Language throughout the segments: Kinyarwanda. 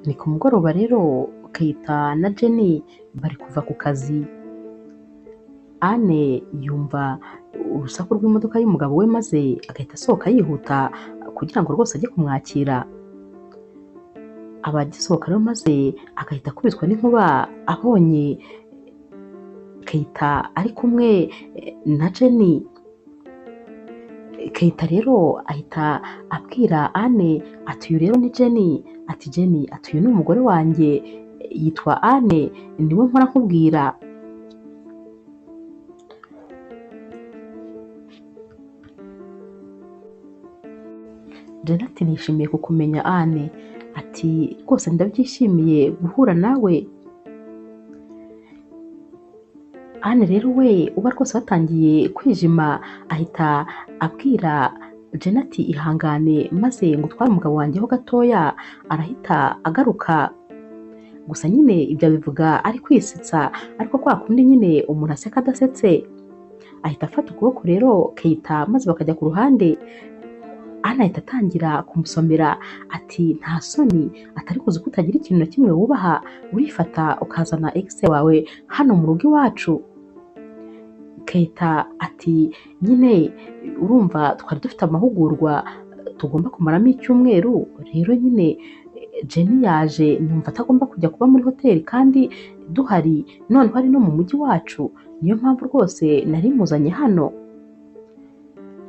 Ni ku mugoroba rero Keita na Jenny bari kuva ku kazi. Anne yumva urusaku rw'imodoka y'umugabo we maze agahita asohoka yihuta kugira ngo rwose ajye kumwakira. Aba agisohoka rero maze agahita akubitwa n'inkuba abonye Keita ari kumwe na Jenny. Keita rero ahita abwira Anne ati uyu rero ni Jenny, ati Jenny, ati uyu ni umugore wanjye yitwa Anne, niwe mpora nkubwira. Jenny ati nishimiye kukumenya Anne, ati rwose ndabyishimiye guhura nawe. Anne rero we uba rwose watangiye kwijima ahita abwira Jenny ati ihangane maze ngo utware umugabo wanjye ho gatoya, arahita agaruka. Gusa nyine ibyo abivuga ari kwisetsa, ariko kwa kundi nyine umuntu aseka adasetse. Ahita afata ukuboko rero Keita maze bakajya ku ruhande. Anne ahita atangira kumusomera ati nta soni, atari kuzi ko utagira ikintu na kimwe wubaha, urifata ukazana ex wawe hano mu rugo iwacu. Keita ati nyine urumva twari dufite amahugurwa tugomba kumaramo icyumweru, rero nyine Jenny yaje numva atagomba kujya kuba muri hoteli kandi duhari, noneho ari no mu mujyi wacu, niyo mpamvu rwose nari muzanye hano.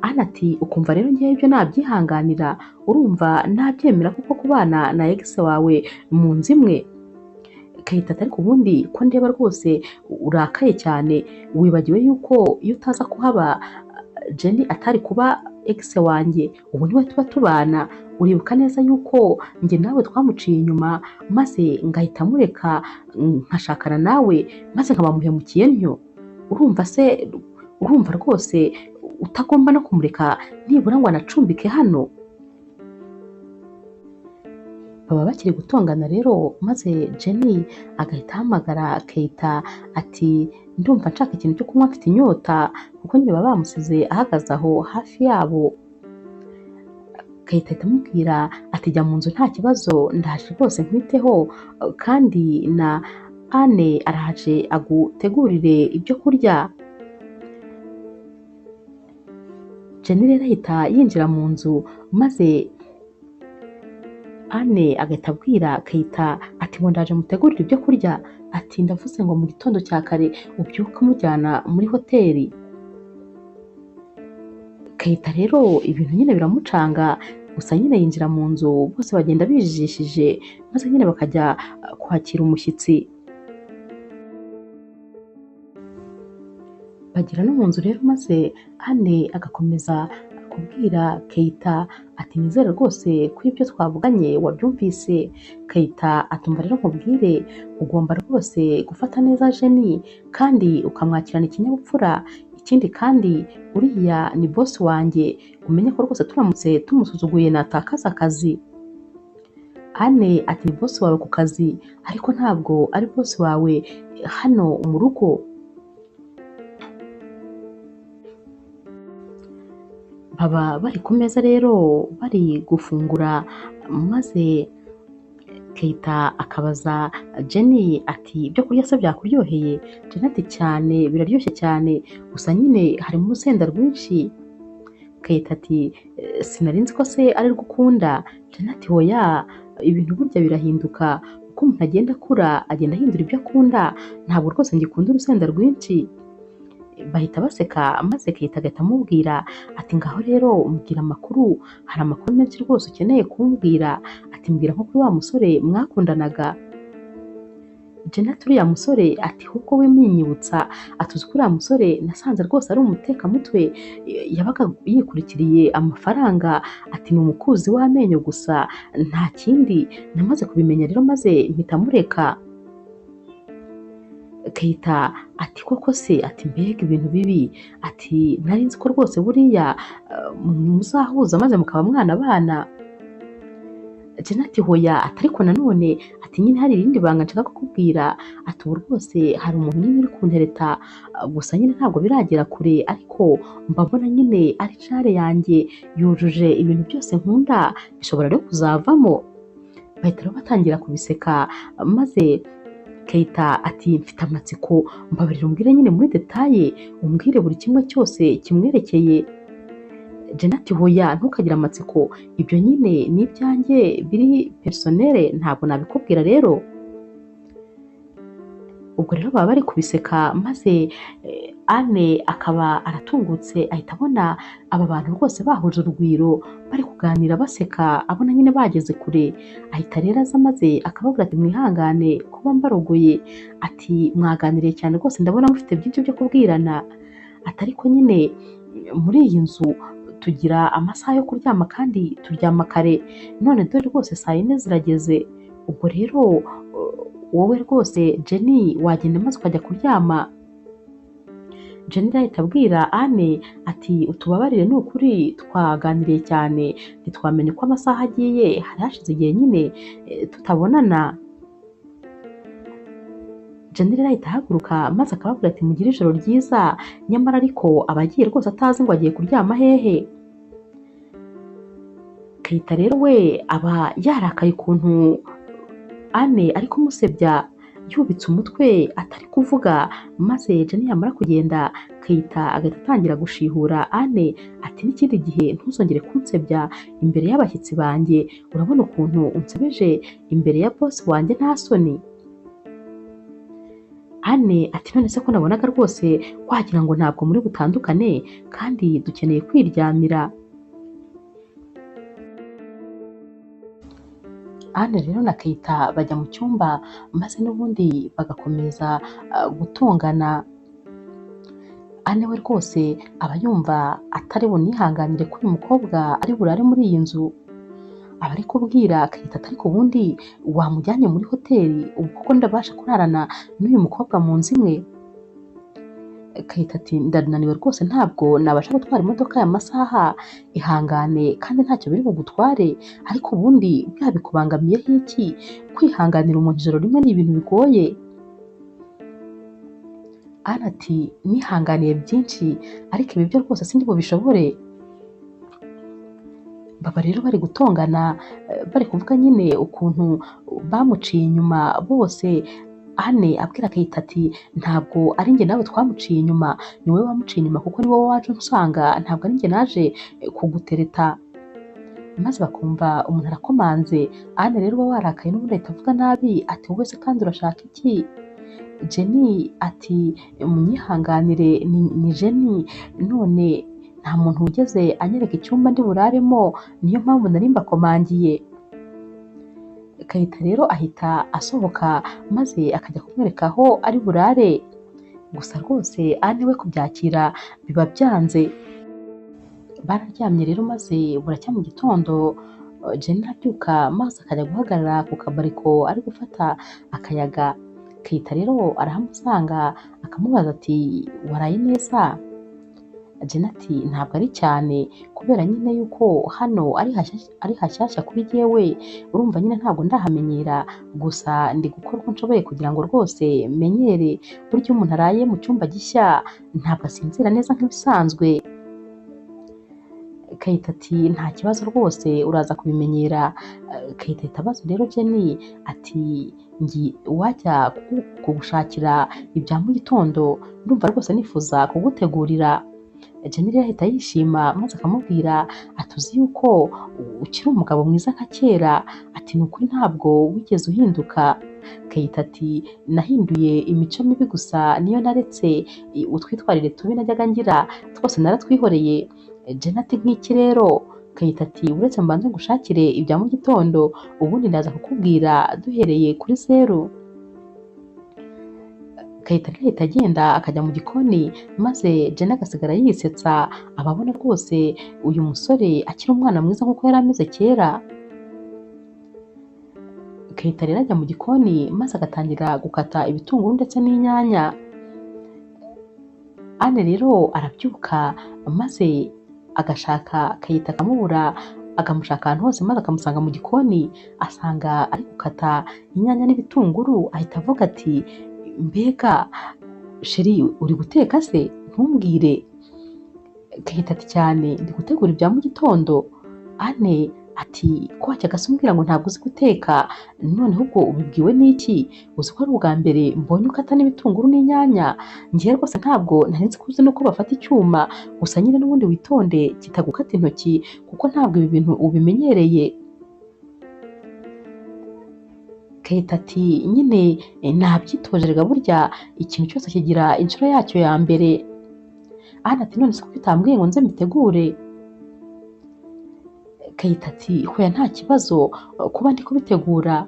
Anne ati ukumva rero ngewe ibyo nabyihanganira, urumva nabyemera kuko kubana na ex wawe mu nzu imwe. Keita ati ariko ubundi ko ndeba rwose urakaye cyane, wibagiwe yuko iyo utaza kuhaba Jenny atari kuba ex wanjye, ubu niwe tuba tubana. Uribuka neza yuko njye nawe twamuciye inyuma maze ngahita mureka nkashakana nawe maze nkabamuhemukiye ntyo. Urumva se, urumva rwose utagomba no kumureka nibura ngo anacumbike hano. Baba bakiri gutongana rero maze Jenny agahita ahamagara Keita ati ndumva nshaka ikintu cyo kunywa mfite inyota, kuko nyine baba bamusize ahagaze aho hafi yabo. Keita ahita amubwira ati jya mu nzu nta kibazo, ndaje rwose nkwiteho, kandi na Anne araje agutegurire ibyo kurya. Jenny rero ahita yinjira mu nzu maze Anne agahita abwira Keita ati ngo ndaje mutegurire ibyo kurya, ati ndavuze ngo mu gitondo cya kare ubyuke umujyana muri hoteli. Keita rero ibintu nyine biramucanga, gusa nyine yinjira mu nzu bose bagenda bijijishije maze nyine bakajya kwakira umushyitsi. Bagera no mu nzu rero maze Anne agakomeza kubwira Keita ati nizere rwose ko ibyo twavuganye wabyumvise. Keita atumva rero nkubwire, ugomba rwose gufata neza Jenny kandi ukamwakirana ikinyabupfura, ikindi kandi uriya ni boss wanjye, umenye ko rwose turamutse tumusuzuguye natakaza akazi. Anne ati ni boss wawe ku kazi, ariko ntabwo ari boss wawe hano mu rugo. Baba bari ku meza rero bari gufungura maze Keita akabaza Jenny ati ibyo kurya se byakuryoheye? Jenny ati cyane, biraryoshye cyane, gusa nyine harimo urusenda rwinshi. Keita ati sinari nzi ko se ari rwo ukunda. Jenny ati hoya, ibintu burya birahinduka, uko umuntu agenda akura agenda ahindura ibyo akunda, ntabwo rwose ngikunda urusenda rwinshi. Bahita baseka maze Keita agahita amubwira ati ngaho rero mbwira amakuru, hari amakuru menshi rwose ukeneye kumbwira, ati mbwira nko kuri wa musore mwakundanaga. Jenny ati uriya musore, ati ahubwo we mwinyibutsa, ati uzi ko uriya musore nasanze rwose ari umutekamutwe, yabaga yikurikiriye amafaranga, ati ni umukuzi w'amenyo gusa nta kindi, namaze kubimenya rero maze mpita mureka. Keita ati koko se, ati mbega ibintu bibi, ati nari nzi ko rwose buriya muzahuza maze mukaba mwanabana. Jenny ati hoya, ati ariko nanone ati nyine hari irindi banga nshaka kukubwira, ati ubu rwose hari umuntu nyine uri kuntereta, gusa nyine ntabwo biragera kure, ariko mba mbona nyine ari care yanjye yujuje ibintu byose nkunda, bishobora rero kuzavamo. Bahita rero batangira kubiseka, maze Keita ati mfite amatsiko, mbabarira umbwire nyine muri detaye, umbwire buri kimwe cyose kimwerekeye. Jenny ati hoya ntukagire amatsiko, ibyo nyine ni ibyanjye biri personnel, ntabwo nabikubwira rero. Ubwo rero baba bari kubiseka, maze Anne akaba aratungutse, ahita abona aba bantu rwose bahuje urugwiro, bari kuganira baseka, abona nyine bageze kure. Ahita rero aza maze akababwira ati mwihangane kuba mbarogoye, ati mwaganiriye cyane rwose, ndabona mufite byinshi byo kubwirana, ati ariko nyine muri iyi nzu tugira amasaha yo kuryama kandi turyama kare, none dore rwose saa yine zirageze, ubwo rero wowe rwose Jenny wagenda maze ukajya kuryama. Jenny ahita abwira Anne ati utubabarire ni ukuri twaganiriye cyane ntitwamenye uko amasaha agiye, hari hashize igihe nyine tutabonana. Jenny rero ahita ahaguruka maze akababwira ati mugire ijoro ryiza, nyamara ariko aba agiye rwose atazi ngo agiye kuryama hehe. Keita rero we aba yarakaye ukuntu Anne ari kumusebya, yubitse umutwe atari kuvuga, maze Jenny yamara kugenda Keita agahita atangira gushihura Anne ati n'ikindi gihe ntuzongere kunsebya imbere y'abashyitsi banjye, urabona ukuntu unsebeje imbere ya boss wanjye nta soni. Anne ati none se ko nabonaga rwose wagira ngo ntabwo muri butandukane kandi dukeneye kwiryamira. Anne rero na Keita bajya mu cyumba maze n'ubundi bagakomeza gutongana. Anne we rwose aba yumva atari bunihanganire ko uyu mukobwa ari burare muri iyi nzu, aba ari kubwira Keita ati ariko ubundi wamujyanye muri hoteli, ubu kuko ndabasha kurarana n'uyu mukobwa mu nzu imwe. Keita ati ndananiwe rwose ntabwo nabasha gutwara imodoka aya masaha, ihangane kandi ntacyo biri bugutware, ariko ubundi buriya bikubangamiyeho iki? Kwihanganira umuntu ijoro rimwe ni ibintu bigoye. Anne ati nihanganiye byinshi ariko ibi byo rwose sindi bubishobore. Baba rero bari gutongana, bari kuvuga nyine ukuntu bamuciye inyuma bose. Anne abwira Keita ati ntabwo ari njye nawe twamuciye inyuma, ni wowe wamuciye inyuma kuko ni wowe waje unsanga, ntabwo ari njye naje kugutereta. Maze bakumva umuntu arakomanze. Anne rero uba warakaye n'ubundi ahita avuga nabi ati wowe se kandi urashaka iki? Jenny ati munyihanganire ni Jenny, none nta muntu wigeze anyereka icyumba ndi buraremo, niyo mpamvu nari mbakomangiye. Keita rero ahita asohoka maze akajya kumwereka aho ari burare, gusa rwose Anne we kubyakira biba byanze. Bararyamye rero maze buracya mu gitondo, Jenny arabyuka maze akajya guhagarara ku kabariko ari gufata akayaga. Keita rero arahamusanga akamubaza ati waraye neza? Jenny ati ntabwo ari cyane kubera nyine yuko hano ari hashyashya kuri jyewe, urumva nyine ntabwo ndahamenyera, gusa ndi gukora uko nshoboye kugira ngo rwose menyere. Burya iyo umuntu araye mu cyumba gishya ntabwo asinzira neza nk'ibisanzwe. Keita ati nta kibazo rwose uraza kubimenyera. Keita ahita abaza rero Jenny ati ngi wajya kugushakira ibya mu gitondo, ndumva rwose nifuza kugutegurira. Jenny rero ahita yishima maze akamubwira ati uzi yuko ukiri umugabo mwiza nka kera, ati ni ukuri ntabwo wigeze uhinduka. Keita ati nahinduye imico mibi gusa niyo naretse, utwitwarire tubi najyaga ngira twose naratwihoreye. Jenny ati nk'iki rero? Keita ati uretse mbanze ngushakire ibya mu gitondo, ubundi ndaza kukubwira duhereye kuri zeru. Keita rero ahita agenda akajya mu gikoni maze Jenny agasigara yisetsa, ababona rwose uyu musore akiri umwana mwiza nk'uko yari ameze kera. Keita rero ajya mu gikoni maze agatangira gukata ibitunguru ndetse n'inyanya. Anne rero arabyuka maze agashaka Keita akamubura, akamushaka ahantu hose maze akamusanga mu gikoni, asanga ari gukata inyanya n'ibitunguru, ahita avuga ati mbega sheri uri guteka se ntumbwire. Keita ati cyane ndi gutegura ibya mu gitondo. Anne Ati ko wajyaga se umbwira ngo ntabwo uzi guteka, noneho ubwo ubibwiwe n'iki? Uzi ko ari ubwa mbere mbonye ukata n'ibitunguru n'inyanya? Njyewe rwose ntabwo nari nzi ko uzi nuko bafata icyuma, gusa nyine n'ubundi witonde kitagukata intoki kuko ntabwo ibi bintu ubimenyereye. Kate ati nyine nabyitoje rega burya ikintu cyose kigira inshuro yacyo ya mbere. Anne ati none se kuki utambwiye ngo nze mbitegure? Kate ati hoya nta kibazo kuba ndi kubitegura.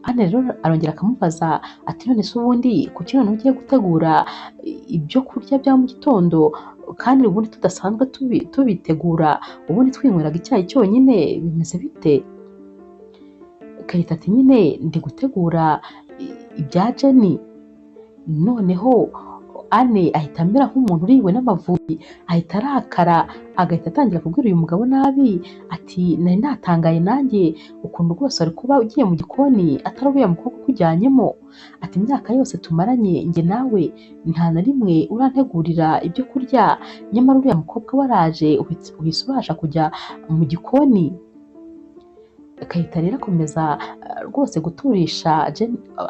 Anne rero arongera akamubaza ati none se ubundi kuki noneho ugiye gutegura ibyo kurya bya mu gitondo kandi ubundi tudasanzwe tubitegura, ubundi twinyweraga icyayi cyonyine, bimeze bite? Kate ati nyine ndi gutegura ibya Jenny. Noneho Anne ahita amera nk'umuntu uriwe n'amavubi, ahita arakara, agahita atangira kubwira uyu mugabo nabi ati nari natangaye nanjye ukuntu rwose wari kuba ugiye mu gikoni atari uriya mukobwa ukujyanyemo, ati imyaka yose tumaranye njye nawe nta na rimwe urantegurira ibyo kurya, nyamara uriya mukobwa waraje uhise ubasha kujya mu gikoni. Kayita rero akomeza rwose guturisha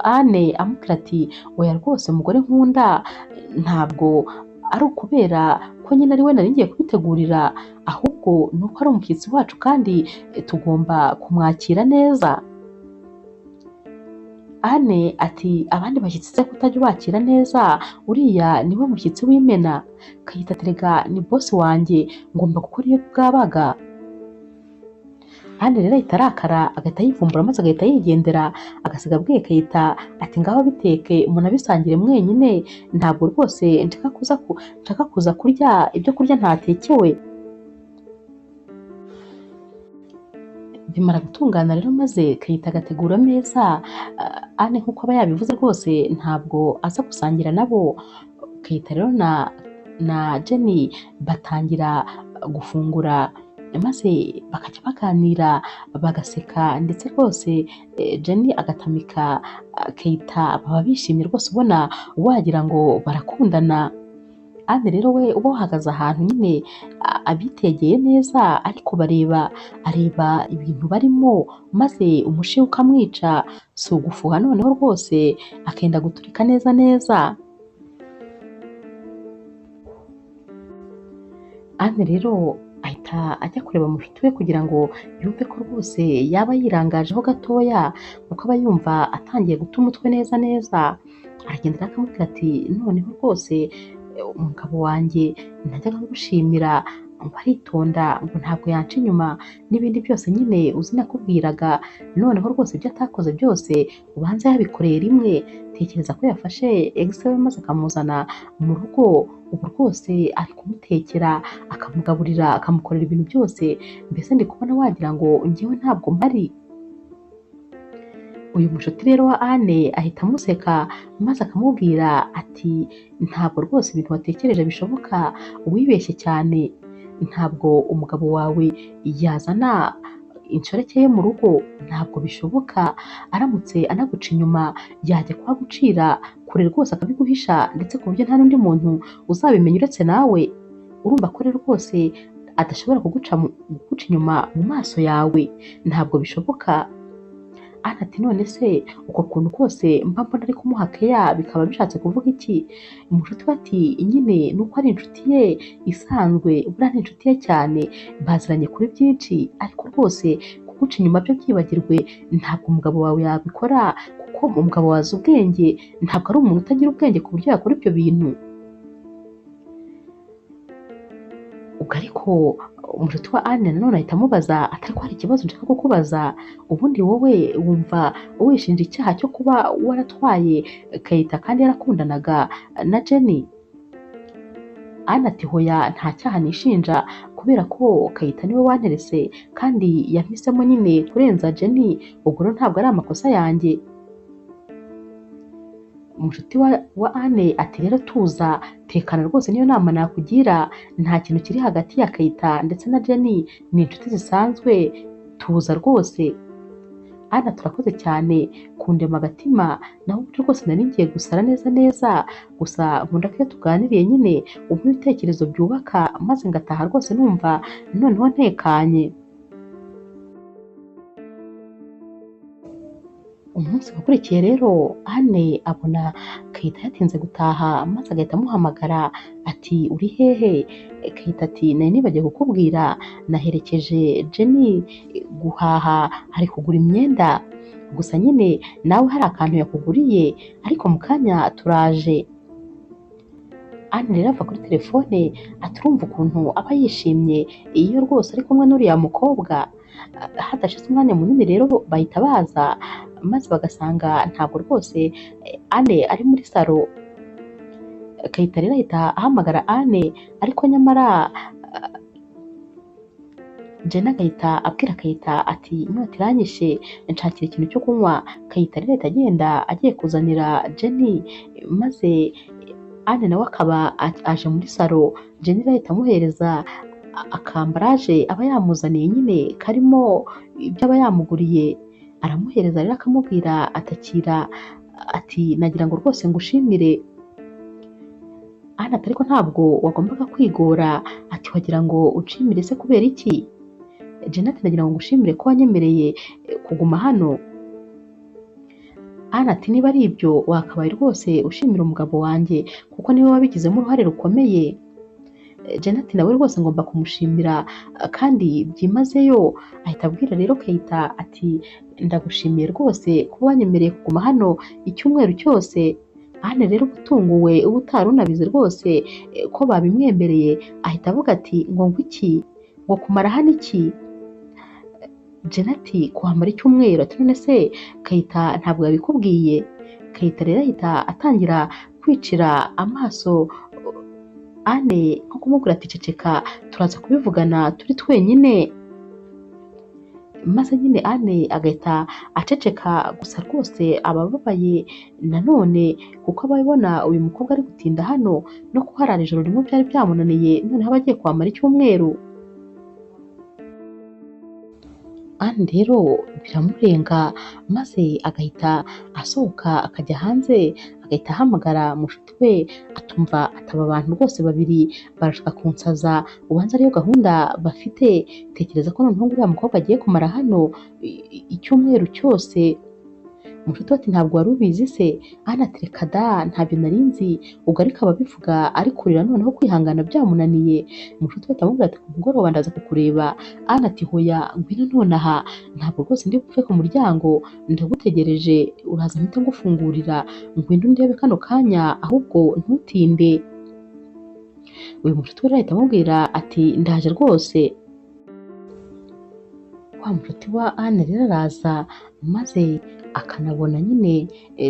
Anne amubwira ati oya rwose mugore nkunda, ntabwo ari ukubera ko nyine ari we nari ngiye kubitegurira, ahubwo ni uko ari umushyitsi wacu kandi tugomba kumwakira neza. Anne ati abandi bashyitsi se kutajya ubakira neza, uriya niwe mushyitsi w'imena. Kayita ati rega ni bosi wanjye, ngomba gukora iyo bwabaga. Anne rero ahita arakara, agahita yivumbura maze agahita yigendera, agasiga abwiye Kayita ati ngaho biteke munabisangire mwenyine, ntabwo rwose nshaka kuza kurya ibyo kurya ntatekewe. Bimara gutungana rero maze Kayita agategura ameza. Anne nk'uko aba yabivuze rwose ntabwo aza gusangira nabo. Kayita rero na Jenny batangira gufungura maze bakajya baganira bagaseka, ndetse rwose Jenny agatamika Kayita, baba bishimye rwose ubona wagira ngo barakundana. Anne rero we uba wahagaze ahantu nyine abitegeye neza, ariko bareba areba ibintu barimo maze umushiha ukamwica, si ugufuha noneho rwose akenda guturika neza neza. Anne rero ahita ajya kureba mushuti we kugira ngo yumve ko rwose yaba yirangajeho gatoya, kuko aba yumva atangiye guta umutwe neza neza. Aragenda akamubwira ati noneho rwose umugabo wanjye najyaga ngushimira ngo aritonda, ngo ntabwo yanca inyuma n'ibindi byose nyine uzi nakubwiraga, noneho rwose ibyo atakoze byose ubanza yabikoreye rimwe. Tekereza ko yafashe ex we maze akamuzana mu rugo, ubu rwose ari kumutekera, akamugaburira, akamukorera ibintu byose, mbese ndi kubona wagira ngo njyewe ntabwo mpari. Uyu mushuti rero wa Anne ahita amuseka maze akamubwira ati ntabwo rwose ibintu watekereje bishoboka, wibeshye cyane, ntabwo umugabo wawe yazana inshoreke ye mu rugo, ntabwo bishoboka, aramutse anaguca inyuma yajya kuhagucira kure rwose akabiguhisha, ndetse ku buryo nta n'undi muntu uzabimenya uretse nawe. Urumva ko rero rwose adashobora kuguca inyuma mu maso yawe, ntabwo bishoboka. Anne ati none se uko kuntu kose mba mbona ari kumuha keya bikaba bishatse kuvuga iki? Umushuti we ati nyine ni uko ari inshuti ye isanzwe, buriya ni inshuti ye cyane, baziranye kuri byinshi, ariko rwose kuguca inyuma byo byibagirwe, ntabwo umugabo wawe yabikora kuko umugabo wazi ubwenge, ntabwo ari umuntu utagira ubwenge ku buryo yakora ibyo bintu. Ubwo ariko umushuti wa Anne nanone ahita amubaza atari ko hari ikibazo nshaka kukubaza, ubundi wowe wumva wishinja icyaha cyo kuba waratwaye Kayita kandi yarakundanaga na Jenny? Anne ati hoya nta cyaha nishinja kubera ko Kayita niwe wanterese kandi yampisemo nyine kurenza Jenny, ubwo rero ntabwo ari amakosa yanjye. Umushuti wa Anne ati rero tuza, tekana rwose niyo nama nakugira, nta kintu kiri hagati ya Kayita ndetse na Jenny, ni inshuti zisanzwe, tuza rwose. Anne turakoze cyane kundema agatima, naho ubundi rwose nari ngiye gusara neza neza, gusa nkunda ko iyo tuganiriye nyine umpa ibitekerezo byubaka maze ngataha rwose numva noneho ntekanye. Umunsi wakurikiye rero Anne abona Keita yatinze gutaha maze agahita amuhamagara ati uri hehe? Keita ati nari nibagiwe kukubwira naherekeje Jenny guhaha ari kugura imyenda, gusa nyine nawe hari akantu yakuguriye ariko mu kanya turaje. Anne rero ava kuri telefone aturumva ukuntu aba yishimye iyo rwose ari kumwe n'uriya mukobwa. Hadashize umwanya munini rero bahita baza maze bagasanga ntabwo rwose Anne ari muri salo. Keita rero ahita ahamagara Anne ariko nyamara Jenny agahita abwira Keita ati inyota iranyishe nshakira ikintu cyo kunywa. Keita rero ahita agenda agiye kuzanira Jenny maze Anne nawe akaba aje muri salo. Jenny rero ahita amuhereza akambaraje aba yamuzaniye nyine karimo ibyo aba yamuguriye, aramuhereza rero akamubwira atakira ati nagira ngo rwose ngushimire. Anne ati ariko ntabwo wagombaga kwigora, ati wagira ngo unshimire se kubera iki? Jenny ati nagira ngo ngushimire ko wanyemereye kuguma hano. Anne ati niba ari ibyo wakabaye rwose ushimira umugabo wanjye kuko niwe wabigizemo uruhare rukomeye. Jenny ati nawe rwose ngomba kumushimira kandi byimazeyo. Ahita abwira rero Keita ati ndagushimiye rwose kuba wanyemereye kuguma hano icyumweru cyose. Anne rero utunguwe uba utari unabizi rwose ko babimwemereye ahita avuga ati ngo ngwiki, ngo kumara hano iki? Jenny ati kuhamara icyumweru. Ati none se Keita ntabwo yabikubwiye? Keita rero ahita atangira kwicira amaso Anne nko kumubwira ati ceceka turaza kubivugana turi twenyine. Maze nyine Anne agahita aceceka gusa rwose aba ababaye nanone kuko aba abona uyu mukobwa ari gutinda hano no kuharara ijoro rimwe byari byamunaniye noneho aba agiye kuhamara icyumweru. Anne rero biramurenga maze agahita asohoka akajya hanze agahita ahamagara mushuti we atumva ataba abantu rwose babiri barashaka kunsaza ubanza ariyo gahunda bafite, tekereza ko noneho uriya mukobwa agiye kumara hano icyumweru cyose. Mushuti we ati ntabwo wari ubizi se? Anne ati reka da ntabyo nari nzi, ubwo ariko ababivuga ari kurira noneho kwihangana byamunaniye. Mushuti we atamubwira ati ku mugoroba ndaza kukureba. Anne ati hoya ngwino nonaha ntabwo rwose ndi bupfe ku muryango ndagutegereje uraza mpite ngufungurira ngwino undebe kano kanya ahubwo ntutinde. Uyu mushuti we ahita amubwira ati ndaje rwose. Wa mushuti wa Anne rero araza maze akanabona nyine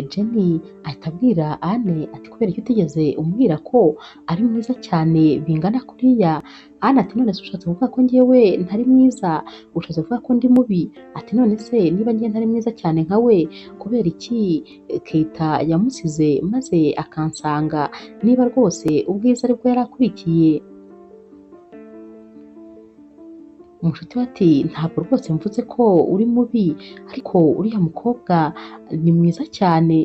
Jenny ahita abwira Anne ati kubera icyo utigeze umbwira ko ari mwiza cyane bingana kuriya? Anne ati none se ushatse kuvuga ko njyewe ntari mwiza? Ushatse kuvuga ko ndi mubi? Ati none se niba njye ntari mwiza cyane nka we kubera iki Keita yamusize maze akansanga niba rwose ubwiza aribwo yari akurikiye? Umushuti we ati ntabwo rwose mvuze ko uri mubi ariko uriya mukobwa ni mwiza cyane.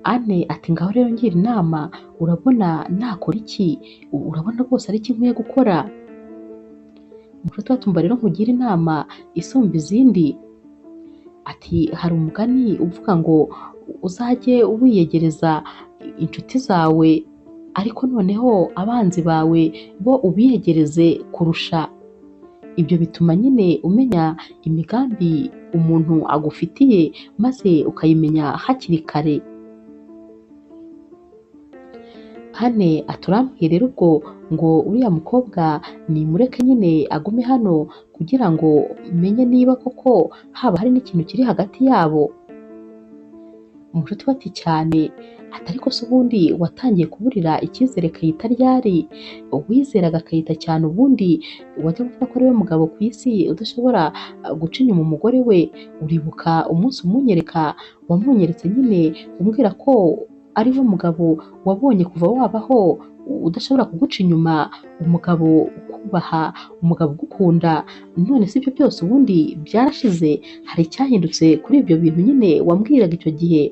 Anne ati ngaho rero ngira inama, urabona nakora iki? Urabona rwose ari iki nkwiye gukora? Umushuti we ati umva rero nkugire inama isumba izindi. Ati hari umugani uvuga ngo uzajye wiyegereza inshuti zawe ariko noneho abanzi bawe bo ubiyegereze kurusha. Ibyo bituma nyine umenya imigambi umuntu agufitiye maze ukayimenya hakiri kare. Anne aturambwiye rero ubwo ngo uriya mukobwa nimureke nyine agume hano kugira ngo menye niba koko haba hari n'ikintu kiri hagati yabo. Umushuti we ati cyane, ati ariko se ubundi watangiye kuburira icyizere Keita ryari? Wizeraga Keita cyane ubundi wajya kuvuga ko ariwe mugabo ku isi udashobora guca inyuma umugore we. Uribuka umunsi umunyereka wamunyeretse nyine umbwira ko ariwe mugabo wabonye kuva wabaho udashobora kuguca inyuma, umugabo ukubaha, umugabo ugukunda. None si ibyo byose ubundi byarashize? Hari icyahindutse kuri ibyo bintu nyine wambwiraga icyo gihe?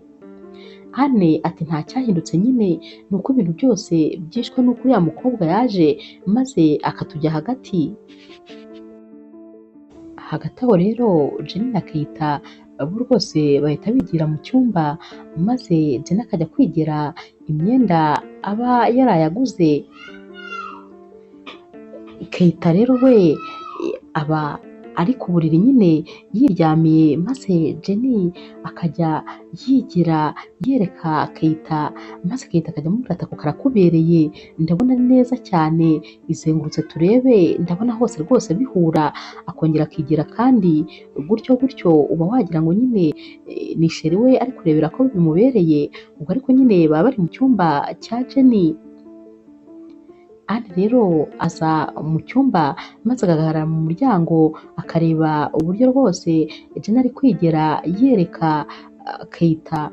Anne ati nta cyahindutse nyine ni uko ibintu byose byishwe n'uko uriya mukobwa yaje maze akatujya hagati. Hagati aho rero Jenny na Keita bo rwose bahita bigira mu cyumba, maze Jenny akajya kwigera imyenda aba yarayaguze. Keita rero we aba ari ku buriri nyine yiryamiye, maze Jenny akajya yigira yereka Keita, maze Keita akajya amubwira ati ako karakubereye, ndabona ari neza cyane, izengurutse turebe, ndabona hose rwose bihura. Akongera akigira kandi gutyo gutyo, uba wagira ngo nyine ni sheri we ari kurebera ko bimubereye, ubwo ariko nyine baba bari mu cyumba cya Jenny. Anne rero aza mu cyumba maze agahagarara mu muryango akareba uburyo rwose Jenny ari kwigera yereka Keita,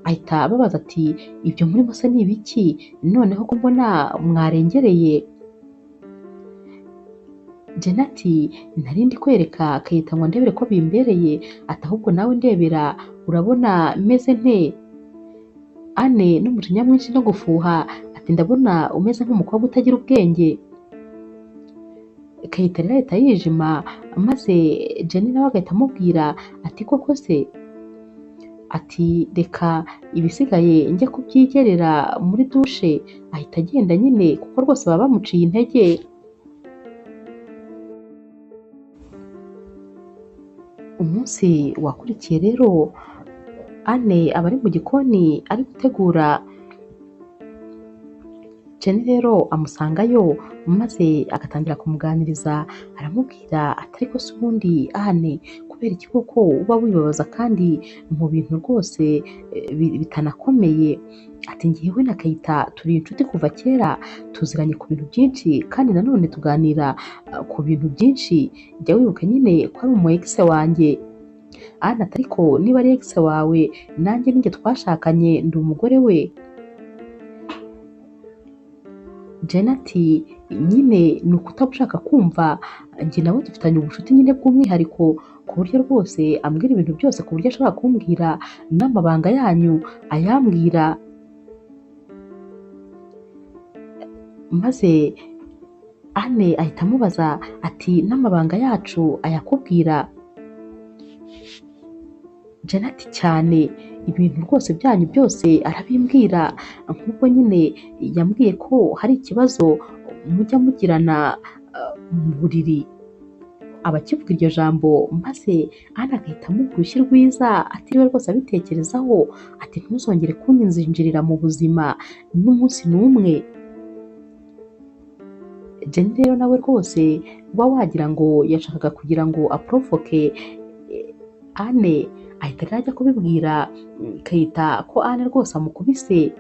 ahita ababaza ati ibyo murimo se ni ibiki, noneho ko mbona mwarengereye? Jenny ati nari ndi kwereka Keita ngo ndebere ko bimbereye, ati ahubwo nawe ndebera urabona meze nte? Anne n'umujinya mwinshi no gufuha ati ndabona umeze nk'umukobwa utagira ubwenge. Keita rero ahita yijima, maze Jenny nawe agahita amubwira ati koko se, ati reka ibisigaye njye kubyigerera muri dushe. Ahita agenda nyine kuko rwose baba bamuciye intege. Umunsi wakurikiye rero Anne aba ari mu gikoni ari gutegura, Jenny rero amusangayo maze agatangira kumuganiriza, aramubwira ati ariko se ubundi Anne kubera iki koko uba wibabaza kandi mu bintu rwose bitanakomeye? Ati njyewe na Keita turi inshuti kuva kera, tuziranye ku bintu byinshi kandi nanone tuganira ku bintu byinshi, jya wibuka nyine ko ari umu ex wanjye. Anne ati ariko niba ari ex wawe nanjye ninjye twashakanye, ndi umugore we. Jenny ati nyine ni ukutaba ushaka kumva, njye nawe dufitanye ubucuti nyine bw'umwihariko ku buryo rwose ambwira ibintu byose, ku buryo ashobora kumbwira n'amabanga yanyu ayambwira. Maze Anne ahita amubaza ati n'amabanga yacu ayakubwira? Jenny ati cyane, ibintu rwose byanyu byose arabimbwira, nk'ubwo nyine yambwiye ko hari ikibazo mujya mugirana mu buriri. Aba akivuga iryo jambo maze Anne agahita amuha urushyi rwiza atiriwe rwose abitekerezaho, ati ntuzongere kunyinjirira mu buzima n'umunsi n'umwe. Jenny rero nawe rwose uba wagira ngo yashakaga kugira ngo aprovoke Anne, ahita rero ajya kubibwira Keita ko Anne rwose amukubise.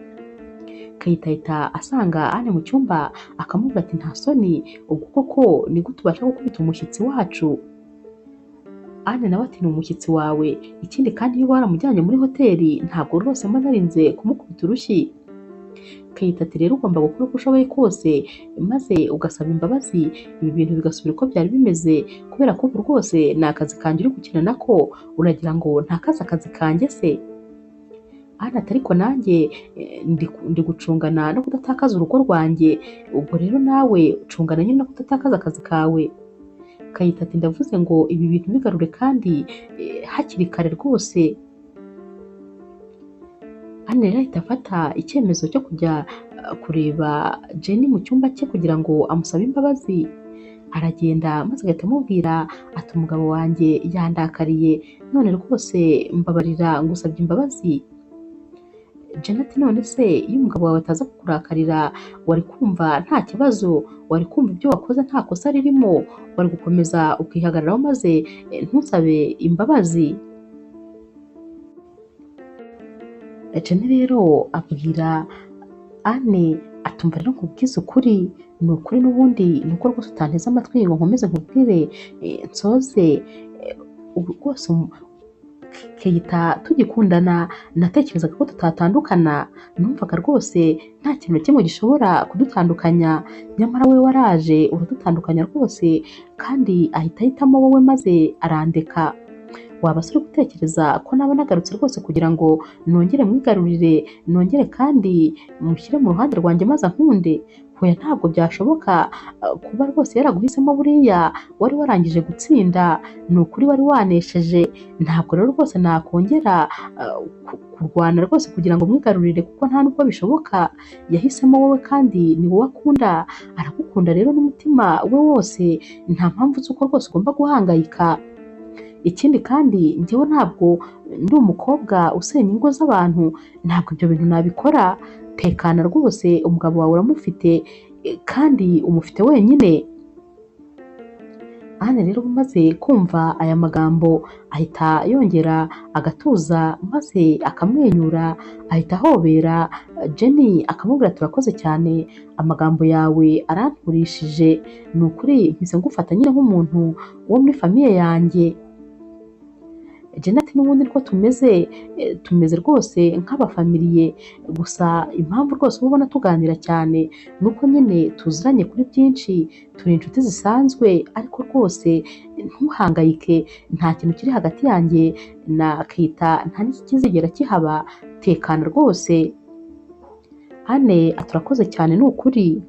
Keita ahita asanga Anne mu cyumba akamubwira ati nta soni, ubwo koko ni gute ubasha gukubita umushyitsi wacu? Anne nawe ati ni umushyitsi wawe, ikindi kandi iyo waramujyanye muri hoteli ntabwo rwose mba narinze kumukubita urushyi. Keita ati rero ugomba gukora uko ushoboye kose maze ugasaba imbabazi, ibi bintu bigasubira uko byari bimeze, kubera ko ubu rwose ni akazi kanjye uri gukina nako, uragira ngo ntakaze akazi kanjye se? Anne ati ariko nanjye ndi gucungana no kudatakaza urugo rwanjye, ubwo rero nawe ucungana nyine no kudatakaza akazi kawe. Keita ati ndavuze ngo ibi bintu bigarure kandi hakiri kare rwose. Anne rero ahita afata icyemezo cyo kujya kureba Jenny mu cyumba cye kugira ngo amusabe imbabazi. Aragenda maze agahita amubwira ati umugabo wanjye yandakariye, none rwose mbabarira ngusabye imbabazi. Jenny ati none se iyo umugabo wawe ataza kukurakarira wari kumva nta kibazo, wari kumva ibyo wakoze nta kosa ririmo, wari gukomeza ukihagararaho maze ntusabe imbabazi? Jenny rero abwira Anne atumva rero nkubwize ukuri, ni ukuri n'ubundi ni uko rwose utanteze amatwi ngo nkomeze nkubwire nsoze, ubu rwose Keita tugikundana natekerezaga ko tutatandukana, numvaga rwose nta kintu na kimwe gishobora kudutandukanya, nyamara we waraje uradutandukanya rwose, kandi ahita ahitamo wowe maze arandeka. Waba se uri gutekereza ko naba nagarutse rwose kugira ngo nongere mwigarurire, nongere kandi mushyire mu ruhande rwanjye maze ankunde? Hoya ntabwo byashoboka kuba rwose yaraguhisemo, buriya wari warangije gutsinda, ni ukuri wari wanesheje, ntabwo rero rwose nakongera kurwana rwose kugira ngo mwigarurire, kuko nta nubwo bishoboka. Yahisemo wowe kandi ni wowe akunda, aragukunda rero n'umutima we wose, nta mpamvu z'uko rwose ugomba guhangayika. Ikindi kandi njyewe ntabwo ndi umukobwa usenya ingo z'abantu, ntabwo ibyo bintu nabikora. Tekana rwose, umugabo wawe uramufite kandi umufite wenyine. Anne rero umaze kumva aya magambo ahita yongera agatuza maze akamwenyura, ahita ahobera Jenny akamubwira ati urakoze cyane, amagambo yawe aranturishije, ni ukuri mpise ngufata nyine nk'umuntu wo muri famiye yanjye. Jenny ati n'ubundi niko tumeze, tumeze rwose nk'abafamiliye, gusa impamvu rwose uba ubona tuganira cyane ni uko nyine tuziranye kuri byinshi, turi inshuti zisanzwe, ariko rwose ntuhangayike, nta kintu kiri hagati yanjye na Keita, nta n'ikizigera kihaba, tekana rwose. Anne ati urakoze cyane ni ukuri.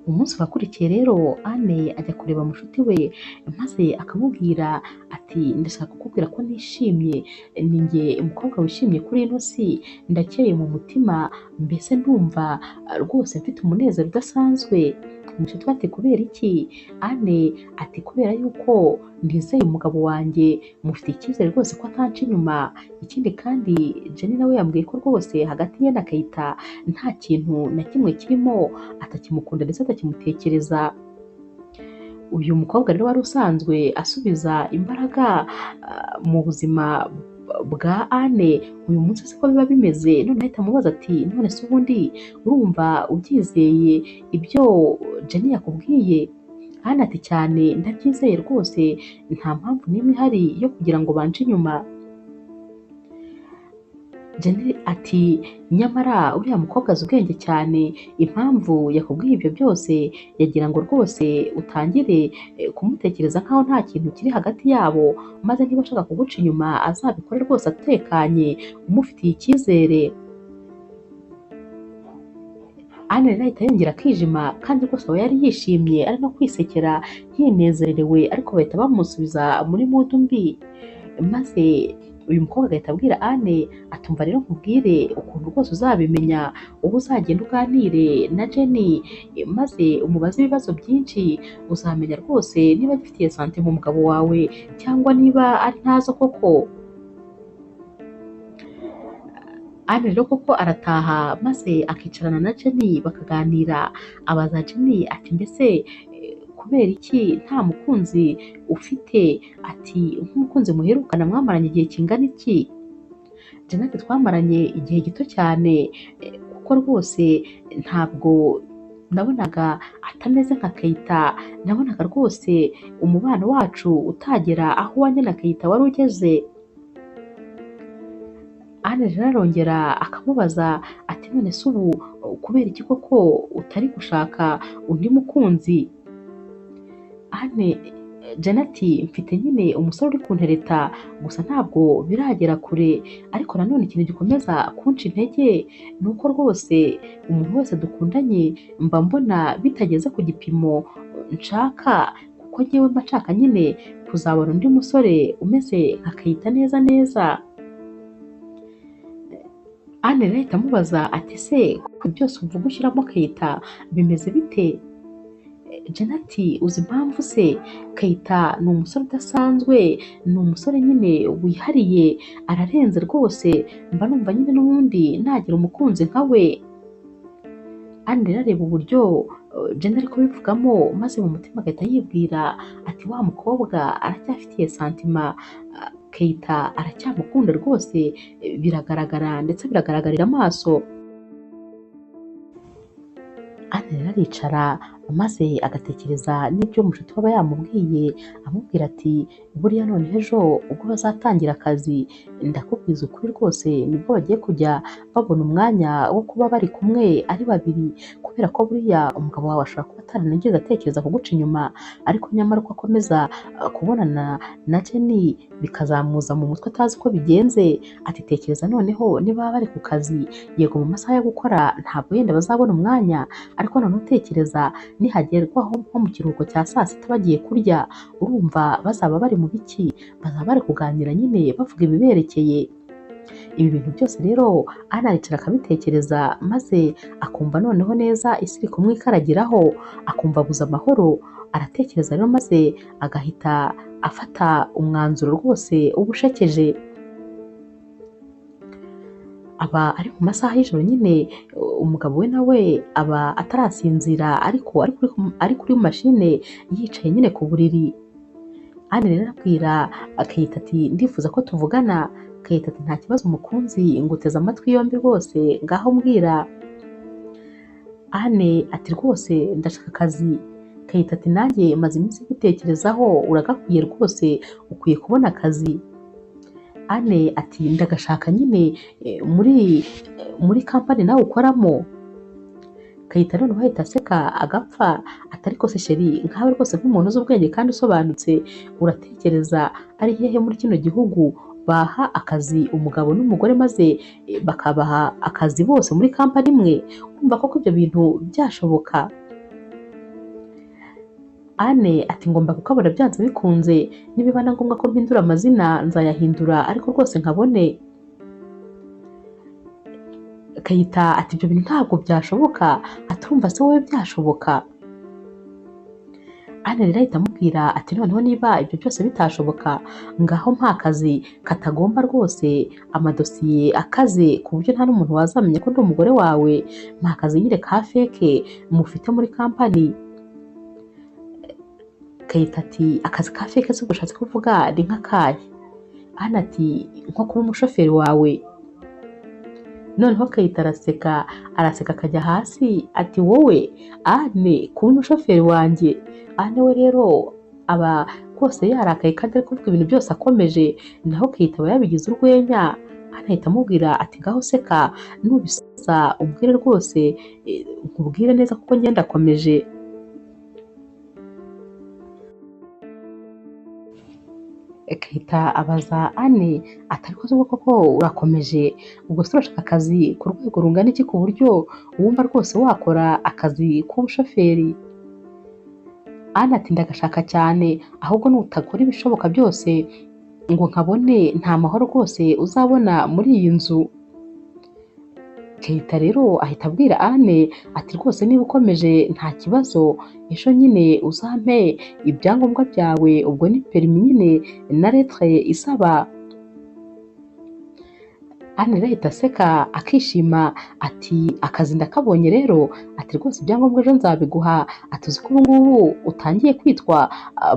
Umunsi wakurikiye rero Anne ajya kureba mushuti we maze akamubwira ati ndashaka kukubwira ko nishimye, ni njye umukobwa wishimye kuri ino si, ndakeye mu mutima, mbese ndumva rwose mfite umunezero udasanzwe. Mushuti we ati kubera iki? Anne ati kubera yuko nizeye umugabo wanjye, mufite icyizere rwose ko atanca inyuma. Ikindi kandi Jenny nawe yambwiye ko rwose hagati ye na Keita nta kintu na kimwe kirimo, atakimukunda ndetse atakimutekereza. Uyu mukobwa rero wari usanzwe asubiza imbaraga mu buzima bwa Anne, uyu munsi siko biba bimeze. None ahita amubaza ati none se ubundi urumva ubyizeye ibyo Jenny yakubwiye? Anne ati cyane ndabyizeye rwose, nta mpamvu n'imwe ihari yo kugira ngo bance inyuma. Jenny ati nyamara uriya mukobwa azi ubwenge cyane, impamvu yakubwiye ibyo byose yagira ngo rwose utangire kumutekereza nkaho nta kintu kiri hagati yabo, maze niba ashaka kuguca inyuma azabikore rwose atekanye, umufitiye icyizere. Anne rero ahita yongera akijima, kandi rwose aba yari yishimye ari no kwisekera yinezerewe, ariko bahita bamusubiza muri mudu mbi. Maze uyu mukobwa agahita abwira Anne atumva rero nkubwire ukuntu rwose uzabimenya, uba uzagenda uganire na Jenny maze umubaze ibibazo byinshi, uzamenya rwose niba agifitiye sante mu mugabo wawe cyangwa niba ari ntazo koko. Anne rero koko arataha maze akicarana na Jenny bakaganira, abaza Jenny ati mbese kubera iki nta mukunzi ufite? Ati nk'umukunzi muherukana mwamaranye igihe kingana iki? Jenny ati twamaranye igihe gito cyane, kuko rwose ntabwo nabonaga atameze nka Keita, nabonaga rwose umubano wacu utagera aho uwanjye na Keita wari ugeze. Anne rero arongera akamubaza ati none se ubu kubera iki koko utari gushaka undi mukunzi? Anne Jenny ati mfite nyine umusore uri kuntereta, gusa ntabwo biragera kure, ariko nanone ikintu gikomeza kunca intege ni uko rwose umuntu wese dukundanye mba mbona bitageze ku gipimo nshaka, kuko njyewe mba nshaka nyine kuzabona undi musore umeze nka Keita neza neza. Anne rero ahita amubaza ati se ko byose uvuga ushyiramo Keita bimeze bite? Jenny ati uzi impamvu se? Keita ni umusore udasanzwe, ni umusore nyine wihariye, ararenze rwose, mba numva nyine n'ubundi nagira umukunzi nka we. Anne rero areba uburyo Jenny ari kubivugamo, maze mu mutima agahita yibwira ati wa mukobwa aracyafitiye santima Keita, aracyamukunda rwose, biragaragara ndetse biragaragarira amaso. Anne rero aricara maze agatekereza n'ibyo mushuti we aba yamubwiye, amubwira ati buriya noneho ejo ubwo bazatangira akazi ndakubwiza ukuri rwose nibwo bagiye kujya babona umwanya wo kuba bari kumwe ari babiri, kubera ko buriya umugabo wawe ashobora kuba ataranigeze atekereza kuguca inyuma, ariko nyamara uko akomeza kubonana na Jenny bikazamuza mu mutwe atazi uko bigenze. Ati tekereza noneho niba bari ku kazi, yego mu masaha yo gukora ntabwo yenda bazabona umwanya, ariko noneho utekereza nihagerwaho nko mu kiruhuko cya saa sita bagiye kurya, urumva bazaba bari mu biki? Bazaba bari kuganira nyine bavuga ibiberekeye. Ibi bintu byose rero Anne aricara akabitekereza, maze akumva noneho neza isi iri kumwikaragiraho, akumva abuze amahoro. Aratekereza rero maze agahita afata umwanzuro rwose uba ushekeje. Aba ari mu masaha y'ijoro nyine, umugabo we nawe aba atarasinzira, ariko ari kuri mashine yicaye nyine ku buriri. Anne rero arabwira Kate ati ndifuza ko tuvugana. Kate ati nta kibazo umukunzi, nguteze amatwi yombi rwose, ngaho mbwira. Anne ati rwose ndashaka akazi. Kate ati nanjye maze iminsi mbitekerezaho, uragakwiye rwose, ukwiye kubona akazi. Anne ati ndagashaka nyine muri kampani nawe ukoramo. Kayita noneho ahita aseka agapfa, ati ariko se sheri, nkawe rwose nk'umuntu uzi ubwenge kandi usobanutse, uratekereza ari hehe muri kino gihugu baha akazi umugabo n'umugore maze bakabaha akazi bose muri kampani imwe? Urumva koko ibyo bintu byashoboka? Anne ati ngomba kukabona byanze bikunze, nibiba na ngombwa ko mpindura amazina nzayahindura, ariko rwose nkabone. Kayita ati ibyo bintu ntabwo byashoboka, aturumva se wowe byashoboka? Anne rero ahita amubwira ati noneho niba ibyo byose bitashoboka, ngaho mpa akazi katagomba rwose amadosiye akaze ku buryo nta n'umuntu wazamenya ko ndi umugore wawe, mpa akazi nyine ka feke mufite muri kampani. Kayita ati akazi ka feke se ushatse kuvuga ni nk'akahe? Anne ati nko kuba umushoferi wawe. Noneho Kayita araseka, araseka akajya hasi, ati wowe Anne kuba umushoferi wanjye? Anne we rero aba rwose yarakaye kandi ari kuvuga ibintu byose akomeje, naho Kayita aba yabigize urwenya. Anne ahita amubwira ati ngaho seka, nubisoza umbwire rwose, nkubwire neza kuko ngenda akomeje. Kayita abaza Anne ati ariko se koko urakomeje, ubwo se urashaka akazi ku rwego rungana iki ku buryo wumva rwose wakora akazi k'ubushoferi? Anne ati ndagashaka cyane, ahubwo nutakora ibishoboka byose ngo nkabone nta mahoro rwose uzabona muri iyi nzu. Kayita rero ahita abwira Anne ati rwose niba ukomeje nta kibazo, ejo nyine uzampe ibyangombwa byawe, ubwo ni perimi nyine na lettre isaba. Anne rero ahita aseka akishima ati akazi ndakabonye rero, ati rwose ibyangombwa ejo nzabiguha, ati uzi ko ubu ngubu utangiye kwitwa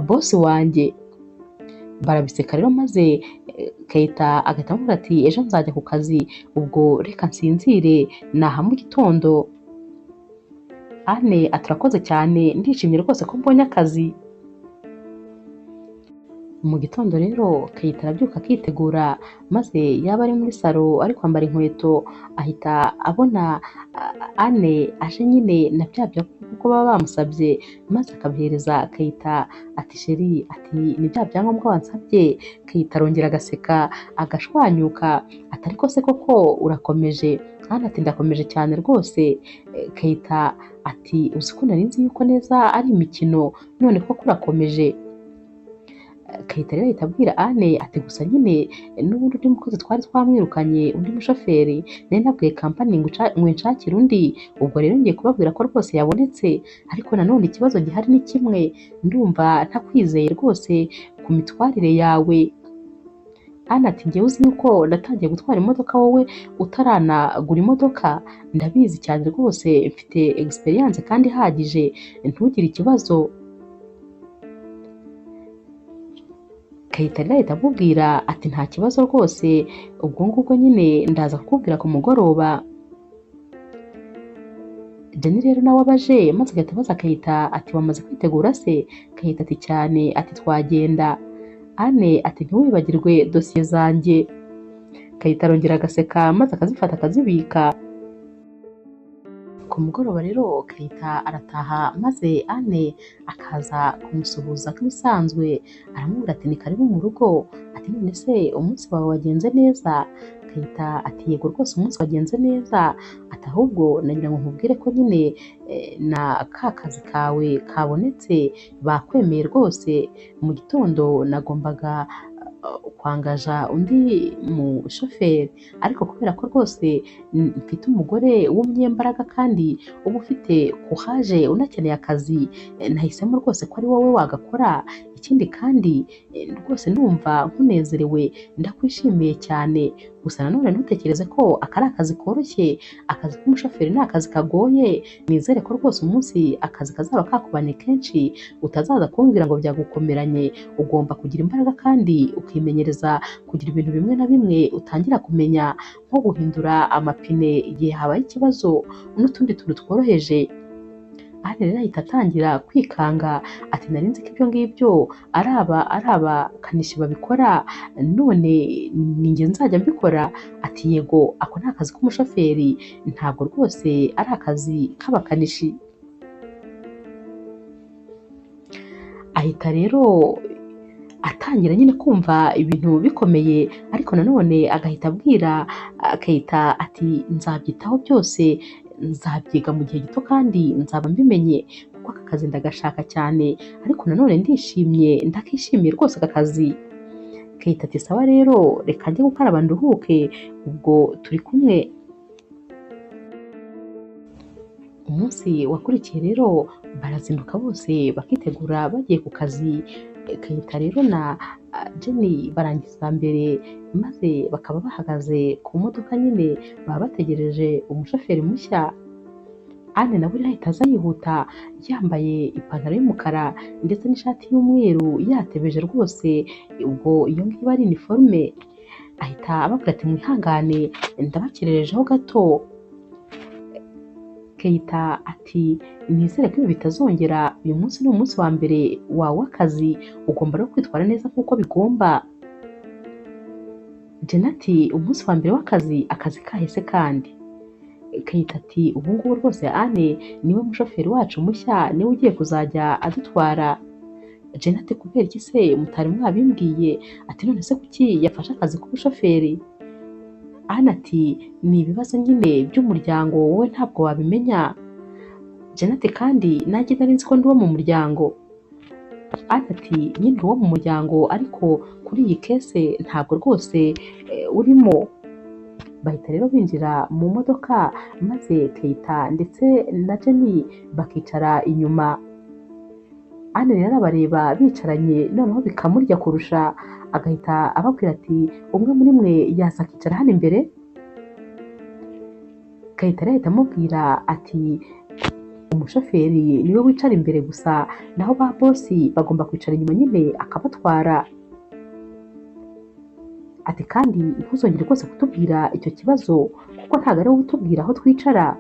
bosi wanjye. Barabiseka rero maze Kayita agahita amubwira ati ejo nzajya ku kazi, ubwo reka nsinzire naha mu gitondo. Anne ati urakoze cyane, ndishimye rwose ko mbonye akazi. Mu gitondo rero Kayita arabyuka akitegura, maze yaba ari muri salo ari kwambara inkweto, ahita abona Anne aje nyine na bya byangombwa kuko baba bamusabye, maze akabihereza Kayita ati sheri, ati ni bya byangombwa wansabye. Kayita arongera agaseka agashwanyuka, ati ariko se koko urakomeje? Anne ati ndakomeje cyane rwose. Kayita ati uzi ko nari nzi yuko neza ari imikino, none koko urakomeje? Kayita rero ahita abwira Anne ati gusa nyine n'ubundi undi mukozi twari twamwirukanye, undi mushoferi nari nabwiye kampani ngo inshakire undi, ubwo rero ngiye kubabwira ko rwose yabonetse, ariko nanone ikibazo gihari ni kimwe, ndumva ntakwizeye rwose ku mitwarire yawe. Anne ati njyewe uzi yuko natangiye gutwara imodoka wowe utaranagura imodoka, ndabizi cyane rwose, mfite experience kandi ihagije, ntugire ikibazo. Kayita rero ahita amubwira ati nta kibazo rwose, ubwo ngubwo nyine ndaza kukubwira ku mugoroba. Jenny rero nawe abaje maze agahita abaza Kayita ati wamaze kwitegura se? Kayita ati cyane, ati twagenda. Anne ati ntiwibagirwe dosiye zanjye. Kayita arongera agaseka maze akazifata akazibika. Ku mugoroba rero Keita arataha maze Anne akaza kumusuhuza nk'ibisanzwe, aramubwira ati ni karibu mu rugo, ati none se umunsi wawe wagenze neza? Keita ati yego rwose umunsi wagenze neza, ati ahubwo nagira ngo nkubwire ko nyine na ka kazi kawe kabonetse bakwemeye rwose, mu gitondo nagombaga kwangaja undi mushoferi ariko kubera ko rwose mfite umugore w'umunyembaraga kandi uba ufite courage unakeneye akazi, nahisemo rwose ko ari wowe wagakora, ikindi kandi rwose ndumva nkunezerewe ndakwishimiye cyane, gusa nanone ntutekereze ko aka ari akazi koroshye, akazi k'umushoferi ni akazi kagoye, nizere ko rwose umunsi akazi kazaba kakubanye kenshi utazaza kumbwira ngo byagukomeranye, ugomba kugira imbaraga kandi ukimenyereza kugira ibintu bimwe na bimwe utangira kumenya nko guhindura amapine igihe habaye ikibazo n'utundi tuntu tworoheje. Anne rero ahita atangira kwikanga ati nari nzi ko ibyo ngibyo ari abakanishi babikora none ni njye nzajya mbikora, ati yego ako ni akazi k'umushoferi ntabwo rwose ari akazi k'abakanishi. Ahita rero atangira nyine kumva ibintu bikomeye, ariko nanone agahita abwira Keita ati nzabyitaho byose, nzabyiga mu gihe gito kandi nzaba mbimenye kuko aka kazi ndagashaka cyane, ariko nanone ndishimye ndakishimiye rwose aka kazi. Keita ati sawa rero reka njye gukaraba nduhuke ubwo turi kumwe. Umunsi wakurikiye rero barazinduka bose bakitegura bagiye ku kazi, Keita rero na Jenny barangiza mbere maze bakaba bahagaze ku modoka nyine baba bategereje umushoferi mushya. Anne nawe rero ahita aza yihuta yambaye ipantaro y'umukara ndetse n'ishati y'umweru yatebeje rwose, ubwo iyo ngiyo ari iniforume. Ahita ababwira ati mwihangane ndabakererejeho gato. Keita ati nizere ko ibi bitazongera, uyu munsi ni umunsi wa mbere wawe w'akazi, ugomba rero kwitwara neza nk'uko bigomba. Jenny ati umunsi wa mbere w'akazi, akazi kahise kandi. Keita ati ubu ngubu rwose Anne niwe mushoferi wacu mushya, niwe ugiye kuzajya adutwara. Jenny ati kubera iki se mutari mwabimbwiye? Ati none se kuki yafashe akazi k'ubushoferi? Anne ati ni ibibazo nyine by'umuryango wowe ntabwo wabimenya. Jenny ati kandi nanjye nari nzi ko ndi uwo mu muryango. Anne ati nyine uri uwo mu muryango ariko kuri iyi kese ntabwo rwose urimo. Bahita rero binjira mu modoka maze Keita ndetse na Jenny bakicara inyuma. Anne rero arabareba bicaranye noneho bikamurya kurusha, agahita ababwira ati umwe muri mwe yaza akicara hano imbere. Keita rero ahita amubwira ati umushoferi niwe wicara imbere gusa, naho ba bosi bagomba kwicara inyuma nyine akabatwara. Ati kandi ntuzongere rwose kutubwira icyo kibazo kuko ntabwo ari wowe utubwira aho twicara,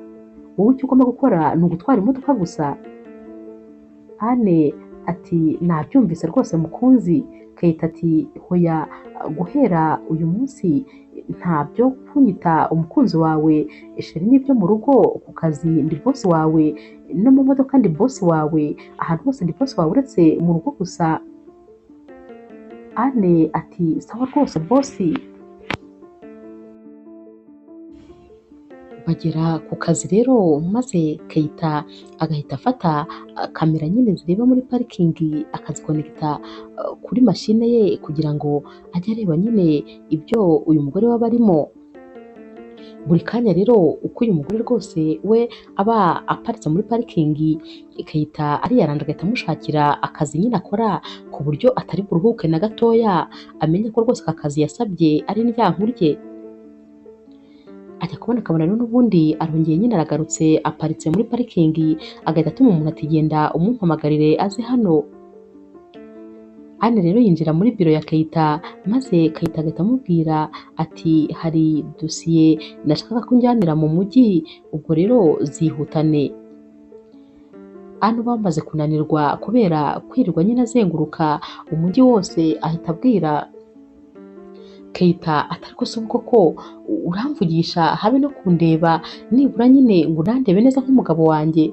wowe icyo ugomba gukora ni ugutwara imodoka gusa. Anne ati nabyumvise rwose mukunzi. Keita ati hoya guhera uyu munsi ntabyo kunyita umukunzi wawe, sheri n'ibyo mu rugo, ku kazi ndi bosi wawe, no mu modoka ndi bosi wawe, ahantu hose ndi bosi wawe uretse mu rugo gusa. Anne ati sawa rwose bosi. Bagera ku kazi rero maze Keita agahita afata kamera nyine zireba muri parikingi akazikonekita kuri mashine ye kugira ngo ajye areba nyine ibyo uyu mugore we aba arimo. Buri kanya rero uko uyu mugore rwose we aba aparitse muri parikingi, Keita ariyaranja agahita amushakira akazi nyine akora ku buryo atari buruhuke na gatoya, amenye ko rwose aka kazi yasabye ari indyankurye. Ajya kubona akabona rero n'ubundi arongeye nyine aragarutse aparitse muri parikingi, agahita atuma umuntu ati genda umumpamagarire aze hano. Anne rero yinjira muri biro ya Keita maze Keita agahita amubwira ati hari dosiye nashakaga ko unjyanira mu mujyi, ubwo rero zihutane. Anne bamaze kunanirwa kubera kwirirwa nyine azenguruka umujyi wose, ahita abwira Keita atari ko se ubwo ko uramvugisha habe no kundeba nibura nyine ngo unandebe neza nk'umugabo wanjye.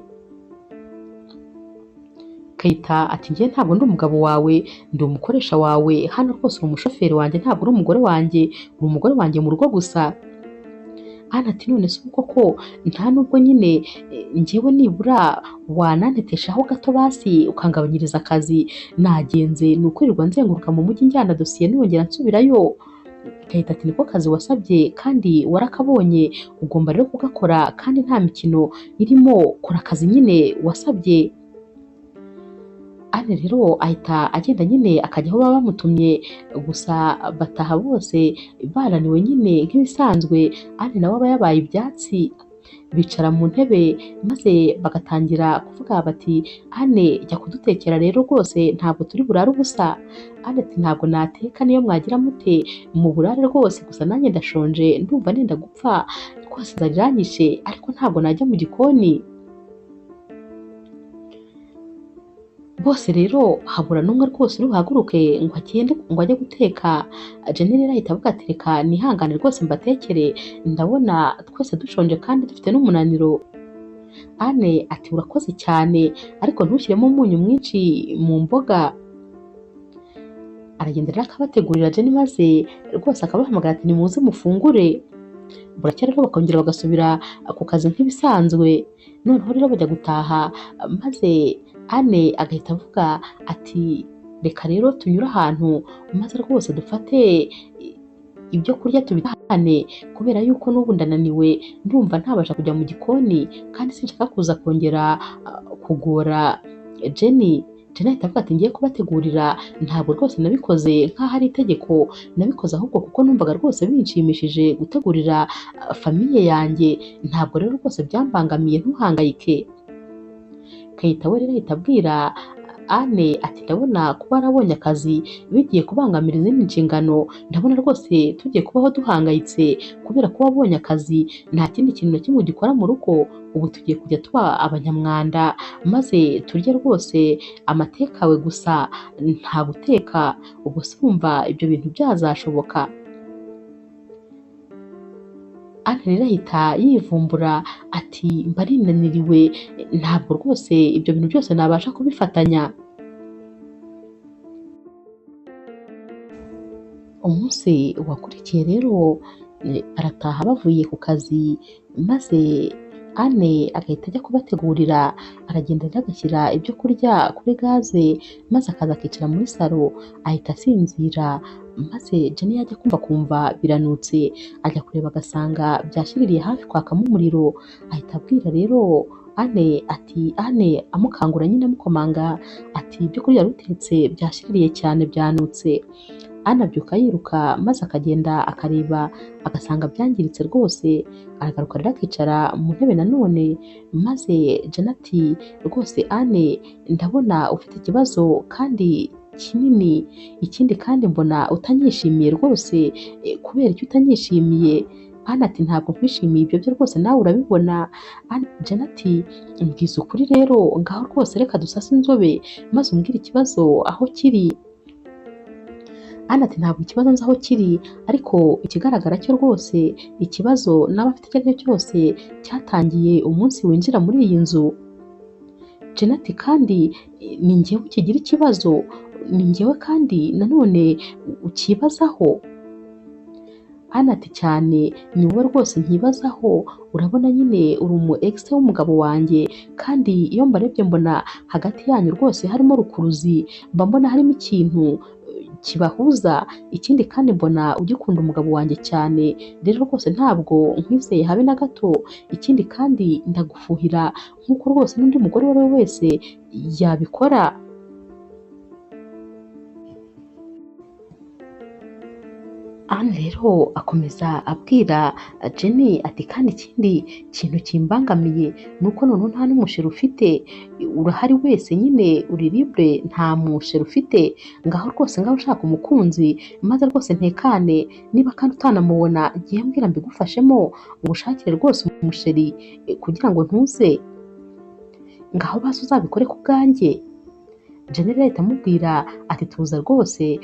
Keita ati njye ntabwo ndi umugabo wawe, ndi umukoresha wawe, hano rwose uri umushoferi wanjye ntabwo uri umugore wanjye, uri umugore wanjye mu rugo gusa. Anne ati none se ubwo ko nta nubwo nyine njyewe nibura wananteteshaho gato basi ukangabanyiriza akazi, nagenze ni ukwirirwa nzenguruka mu mujyi njyana dosiye nongera nsubirayo. Keita ati niko kazi wasabye kandi warakabonye, ugomba rero kugakora kandi nta mikino irimo, kora akazi nyine wasabye. Anne rero ahita agenda nyine akajya aho baba bamutumye, gusa bataha bose bananiwe nyine nk'ibisanzwe. Anne nawe aba yabaye ibyatsi, bicara mu ntebe maze bagatangira kuvuga bati Anne jya kudutekera rero rwose ntabwo turi burare ubusa. Anne ati ntabwo nateka niyo mwagira mute mu burare rwose, gusa nanjye ndashonje ndumva nenda gupfa rwose inzara iranyishe, ariko ntabwo najya mu gikoni. Bose rero habura n'umwe rwose uri buhaguruke ngo agende ngo ajye guteka. Jenny rero ahita avuga ati reka nihangane rwose mbatekere, ndabona twese dushonje kandi dufite n'umunaniro. Anne ati urakoze cyane ariko ntushyiremo umunyu mwinshi mu mboga. Aragenda rero akabategurira Jenny maze rwose akabahamagara ati nimuze mufungure. Buracya rero bakongera bagasubira ku kazi nk'ibisanzwe. Noneho rero bajya gutaha maze Anne agahita avuga ati reka rero tunyure ahantu maze rwose dufate ibyo kurya tubitahane, kubera yuko n'ubu ndananiwe ndumva ntabasha kujya mu gikoni kandi sinshaka kuza kongera kugora Jenny. Jenny ahita avuga ati ngiye kubategurira, ntabwo rwose nabikoze nk'aho ari itegeko, nabikoze ahubwo kuko numvaga rwose binshimishije gutegurira famiye yanjye, ntabwo rero rwose byambangamiye, ntuhangayike. Keita we rero ahita abwira Anne ati ndabona kuba warabonye akazi bigiye kubangamira izindi nshingano, ndabona rwose tugiye kubaho duhangayitse kubera ko wabonye akazi nta kindi kintu na kimwe ugikora mu rugo, ubu tugiye kujya tuba abanyamwanda maze turye rwose amatekawe gusa nta guteka, ubwo se wumva ibyo bintu byazashoboka? Anne rero ahita yivumbura ati mba ninaniriwe ntabwo rwose ibyo bintu byose nabasha kubifatanya. Umunsi wakurikiye rero barataha bavuye ku kazi maze Anne agahita ajya kubategurira, aragenda rero agashyira ibyo kurya kuri gaze maze akaza akicara muri salo ahita asinzira, maze Jenny yajya kumva kumva biranutse, ajya kureba agasanga byashiririye hafi kwakamo umuriro, ahita abwira rero Anne ati Anne amukangura nyine amukomanga ati ibyo kurya wari utetse byashiririye cyane byanutse. Anne abyuka yiruka maze akagenda akareba agasanga byangiritse rwose, aragaruka rero akicara mu ntebe nanone maze Jenny ati rwose Anne ndabona ufite ikibazo kandi kinini, ikindi kandi mbona utanyishimiye rwose, kubera icyo utanyishimiye? Anne ati ntabwo nkwishimiye ibyo byo rwose nawe urabibona. Jenny ati mbwiza ukuri rero ngaho rwose reka dusase inzobe maze umbwire ikibazo aho kiri. Anne ati ntabwo ikibazo nzi aho kiri, ariko ikigaragara cyo rwose ikibazo naba afite icyo ari cyo cyose cyatangiye umunsi winjira muri iyi nzu. Jenny ati kandi ni njyewe ukigira ikibazo, ni njyewe kandi nanone ukibazaho. Anne ati cyane ni wowe rwose nkibazaho, urabona nyine uri umu ex w'umugabo wanjye kandi iyo mbarebye mbona hagati yanyu rwose harimo rukuruzi, mba mbona harimo ikintu kibahuza, ikindi kandi mbona ugikunda umugabo wanjye cyane, rero rwose ntabwo nkwizeye habe na gato, ikindi kandi ndagufuhira nk'uko rwose n'undi mugore uwo ari we wese yabikora. Anne rero akomeza abwira Jenny ati kandi ikindi kintu kimbangamiye ni uko noneho nta n'umusheri ufite, urahari wese nyine uri libre nta musheri ufite, ngaho rwose ngaho ushaka umukunzi maze rwose ntekane, niba kandi utanamubona jye mbwira mbigufashemo ngushakire rwose umusheri kugira ngo ntuze, ngaho basi uzabikore ku bwanjye. Jenner ahita amubwira ati tuza rwose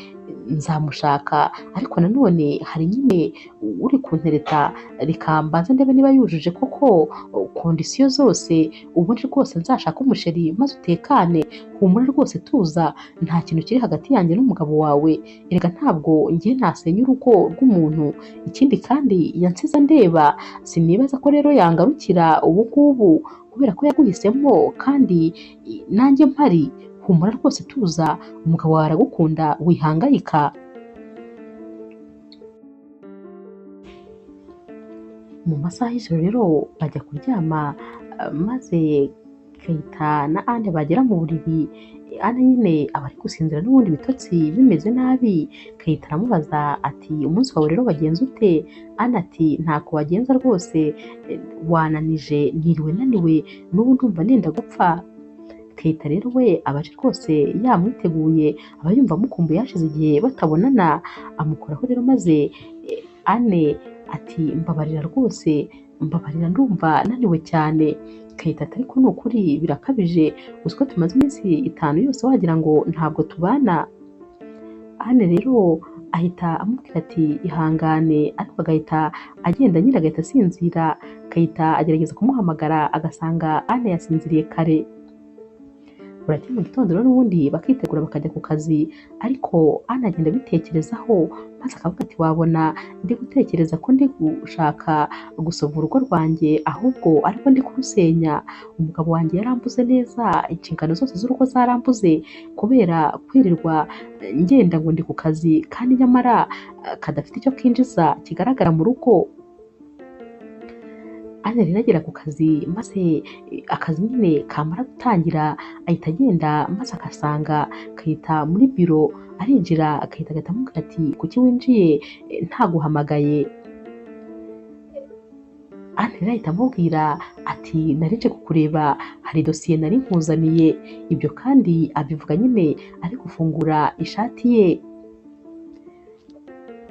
nzamushaka, ariko nanone hari nyine uri kuntereta, reka mbanze ndebe niba yujuje koko condition zose, ubundi rwose nzashaka umuchéri maze utekane, humura rwose tuza, nta kintu kiri hagati yanjye n'umugabo wawe, erega ntabwo ngiye nasenya urugo rw'umuntu, ikindi kandi yansize ndeba, sinibaza ko rero yangarukira ubu ngubu kubera ko yaguhisemo kandi nanjye mpari, humura rwose tuza, umugabo wawe aragukunda wihangayika. Mu masaha y'ijoro rero bajya kuryama, maze Keita na Anne bagera mu buriri, Anne nyine aba ari gusinzira n'ubundi ibitotsi bimeze nabi. Keita aramubaza ati umunsi wawe rero wagenze ute? Anne ati ntako wagenza rwose, wananije, niriwe naniwe, n'ubu ndumva nenda gupfa. Keita rero we aba aje rwose yamwiteguye, aba yumva amukumbuye hashize igihe batabonana, amukoraho rero maze Anne ati mbabarira rwose, mbabarira ndumva naniwe cyane. Keita ati ariko ni ukuri birakabije, uzi ko tumaze iminsi 5 yose wagira ngo ntabwo tubana. Anne rero ahita amubwira ati ihangane, ariko agahita agenda nyine agahita asinzira. Keita agerageza kumuhamagara agasanga Anne yasinziriye kare. Buracya mu gitondo rero n'ubundi bakitegura bakajya ku kazi, ariko Anne agenda abitekerezaho maze akavuga ati wabona ndi gutekereza ko ndi gushaka gusova urugo rwanjye, ahubwo ariko ndi kurusenya, umugabo wanjye yarambuze neza, inshingano zose z'urugo zarambuze kubera kwirirwa ngenda ngo ndi ku kazi kandi nyamara kadafite icyo kinjiza kigaragara mu rugo. Anne rero agera ku kazi maze akazi nyine kamara gutangira ahita agenda maze agasanga Keita muri biro, arinjira Keita agahita amubwira ati kuki winjiye ntaguhamagaye? Anne rero ahita amubwira ati nari nje kukureba, hari dosiye nari nkuzaniye. Ibyo kandi abivuga nyine ari gufungura ishati ye.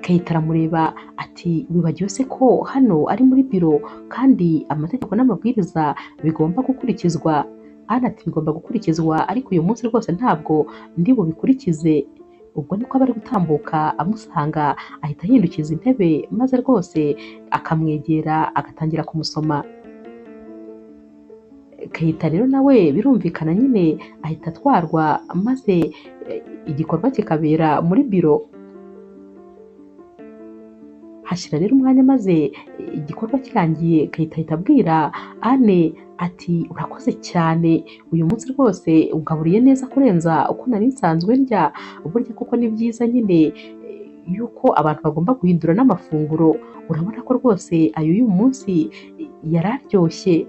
Keita aramureba ati wibagiwe se ko hano ari muri biro kandi amategeko n'amabwiriza bigomba gukurikizwa? Anne ati bigomba gukurikizwa, ariko uyu munsi rwose ntabwo ndi bubikurikize. Ubwo niko aba ari gutambuka amusanga, ahita ahindukiza intebe maze rwose akamwegera agatangira kumusoma. Keita rero nawe birumvikana nyine ahita atwarwa maze igikorwa kikabera muri biro. Hashira rero umwanya maze igikorwa kirangiye, Keita ahita abwira Anne ati urakoze cyane, uyu munsi rwose ungaburiye neza kurenza uko nari nsanzwe ndya, burya koko ni byiza nyine yuko abantu bagomba guhindura n'amafunguro, urabona ko rwose ayo y'uyu munsi yari aryoshye.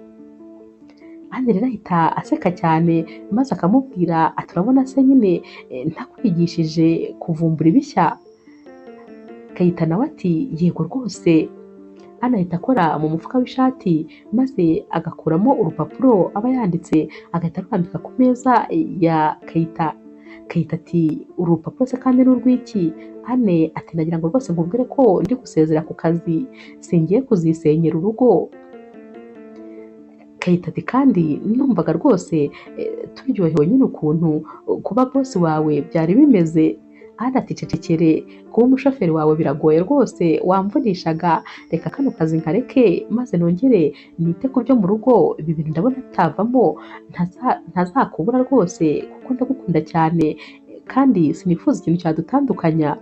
Anne rero ahita aseka cyane maze akamubwira ati urabona se nyine ntakwigishije kuvumbura ibishya? Keita nawe ati yego rwose. Anne ahita akora mu mufuka w'ishati maze agakuramo urupapuro aba yanditse agahita arurambika ku meza ya Keita. Keita ati uru rupapuro se kandi ni urw'iki? Anne ati nagira ngo rwose nkubwire ko ndi gusezera ku kazi, singiye kuzisenyera urugo. Keita ati kandi numvaga rwose turyohewe nyine ukuntu kuba bosi wawe byari bimeze. Anne ati cecekere, kuba umushoferi wawe biragoye rwose, wamvunishaga, reka kano kazi nkareke maze nongere nite ku byo mu rugo, ibi bintu ndabona bitavamo, ntazakubura rwose kuko ndagukunda cyane kandi sinifuza ikintu cyadutandukanya.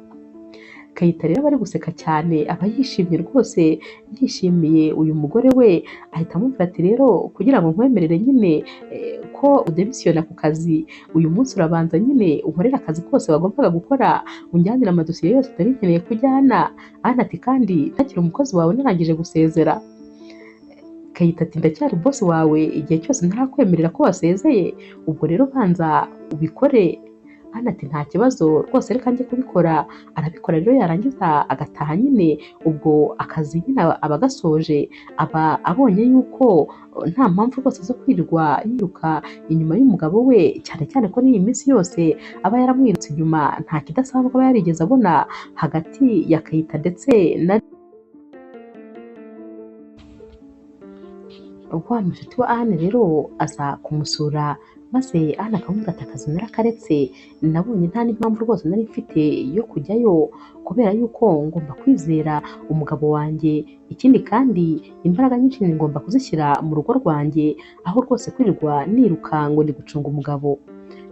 Keita rero aba ari guseka cyane, aba yishimye rwose, yishimiye uyu mugore we, ahita amubwira ati rero kugira ngo nkwemerere nyine ko udemisiyona ku kazi, uyu munsi urabanza nyine unkorere akazi kose wagombaga gukora, unjyanire amadosiye yose utari nkeneye kujyana. Anne ati kandi ntakiri umukozi wawe narangije gusezera. Keita ati ndacyari bosi wawe igihe cyose ntarakwemerera ko wasezeye, ubwo rero banza ubikore. Anne ati nta kibazo rwose reka njye kubikora. Arabikora rero yarangiza agataha nyine, ubwo akazi nyine aba agasoje, aba abonye yuko nta mpamvu rwose zo kwirirwa yiruka inyuma y'umugabo we, cyane cyane ko n'iyi minsi yose aba yaramwirutse inyuma, nta kidasanzwe aba yarigeze abona hagati ya Keita ndetse na wa mushuti wa Anne. Rero aza kumusura Maze Anne akamubwira ati akazi narakaretse, nabonye nta n'impamvu rwose nari mfite yo kujyayo kubera yuko ngomba kwizera umugabo wanjye, ikindi kandi imbaraga nyinshi ngomba kuzishyira mu rugo rwanjye aho rwose kwirirwa niruka ngo ndi gucunga umugabo.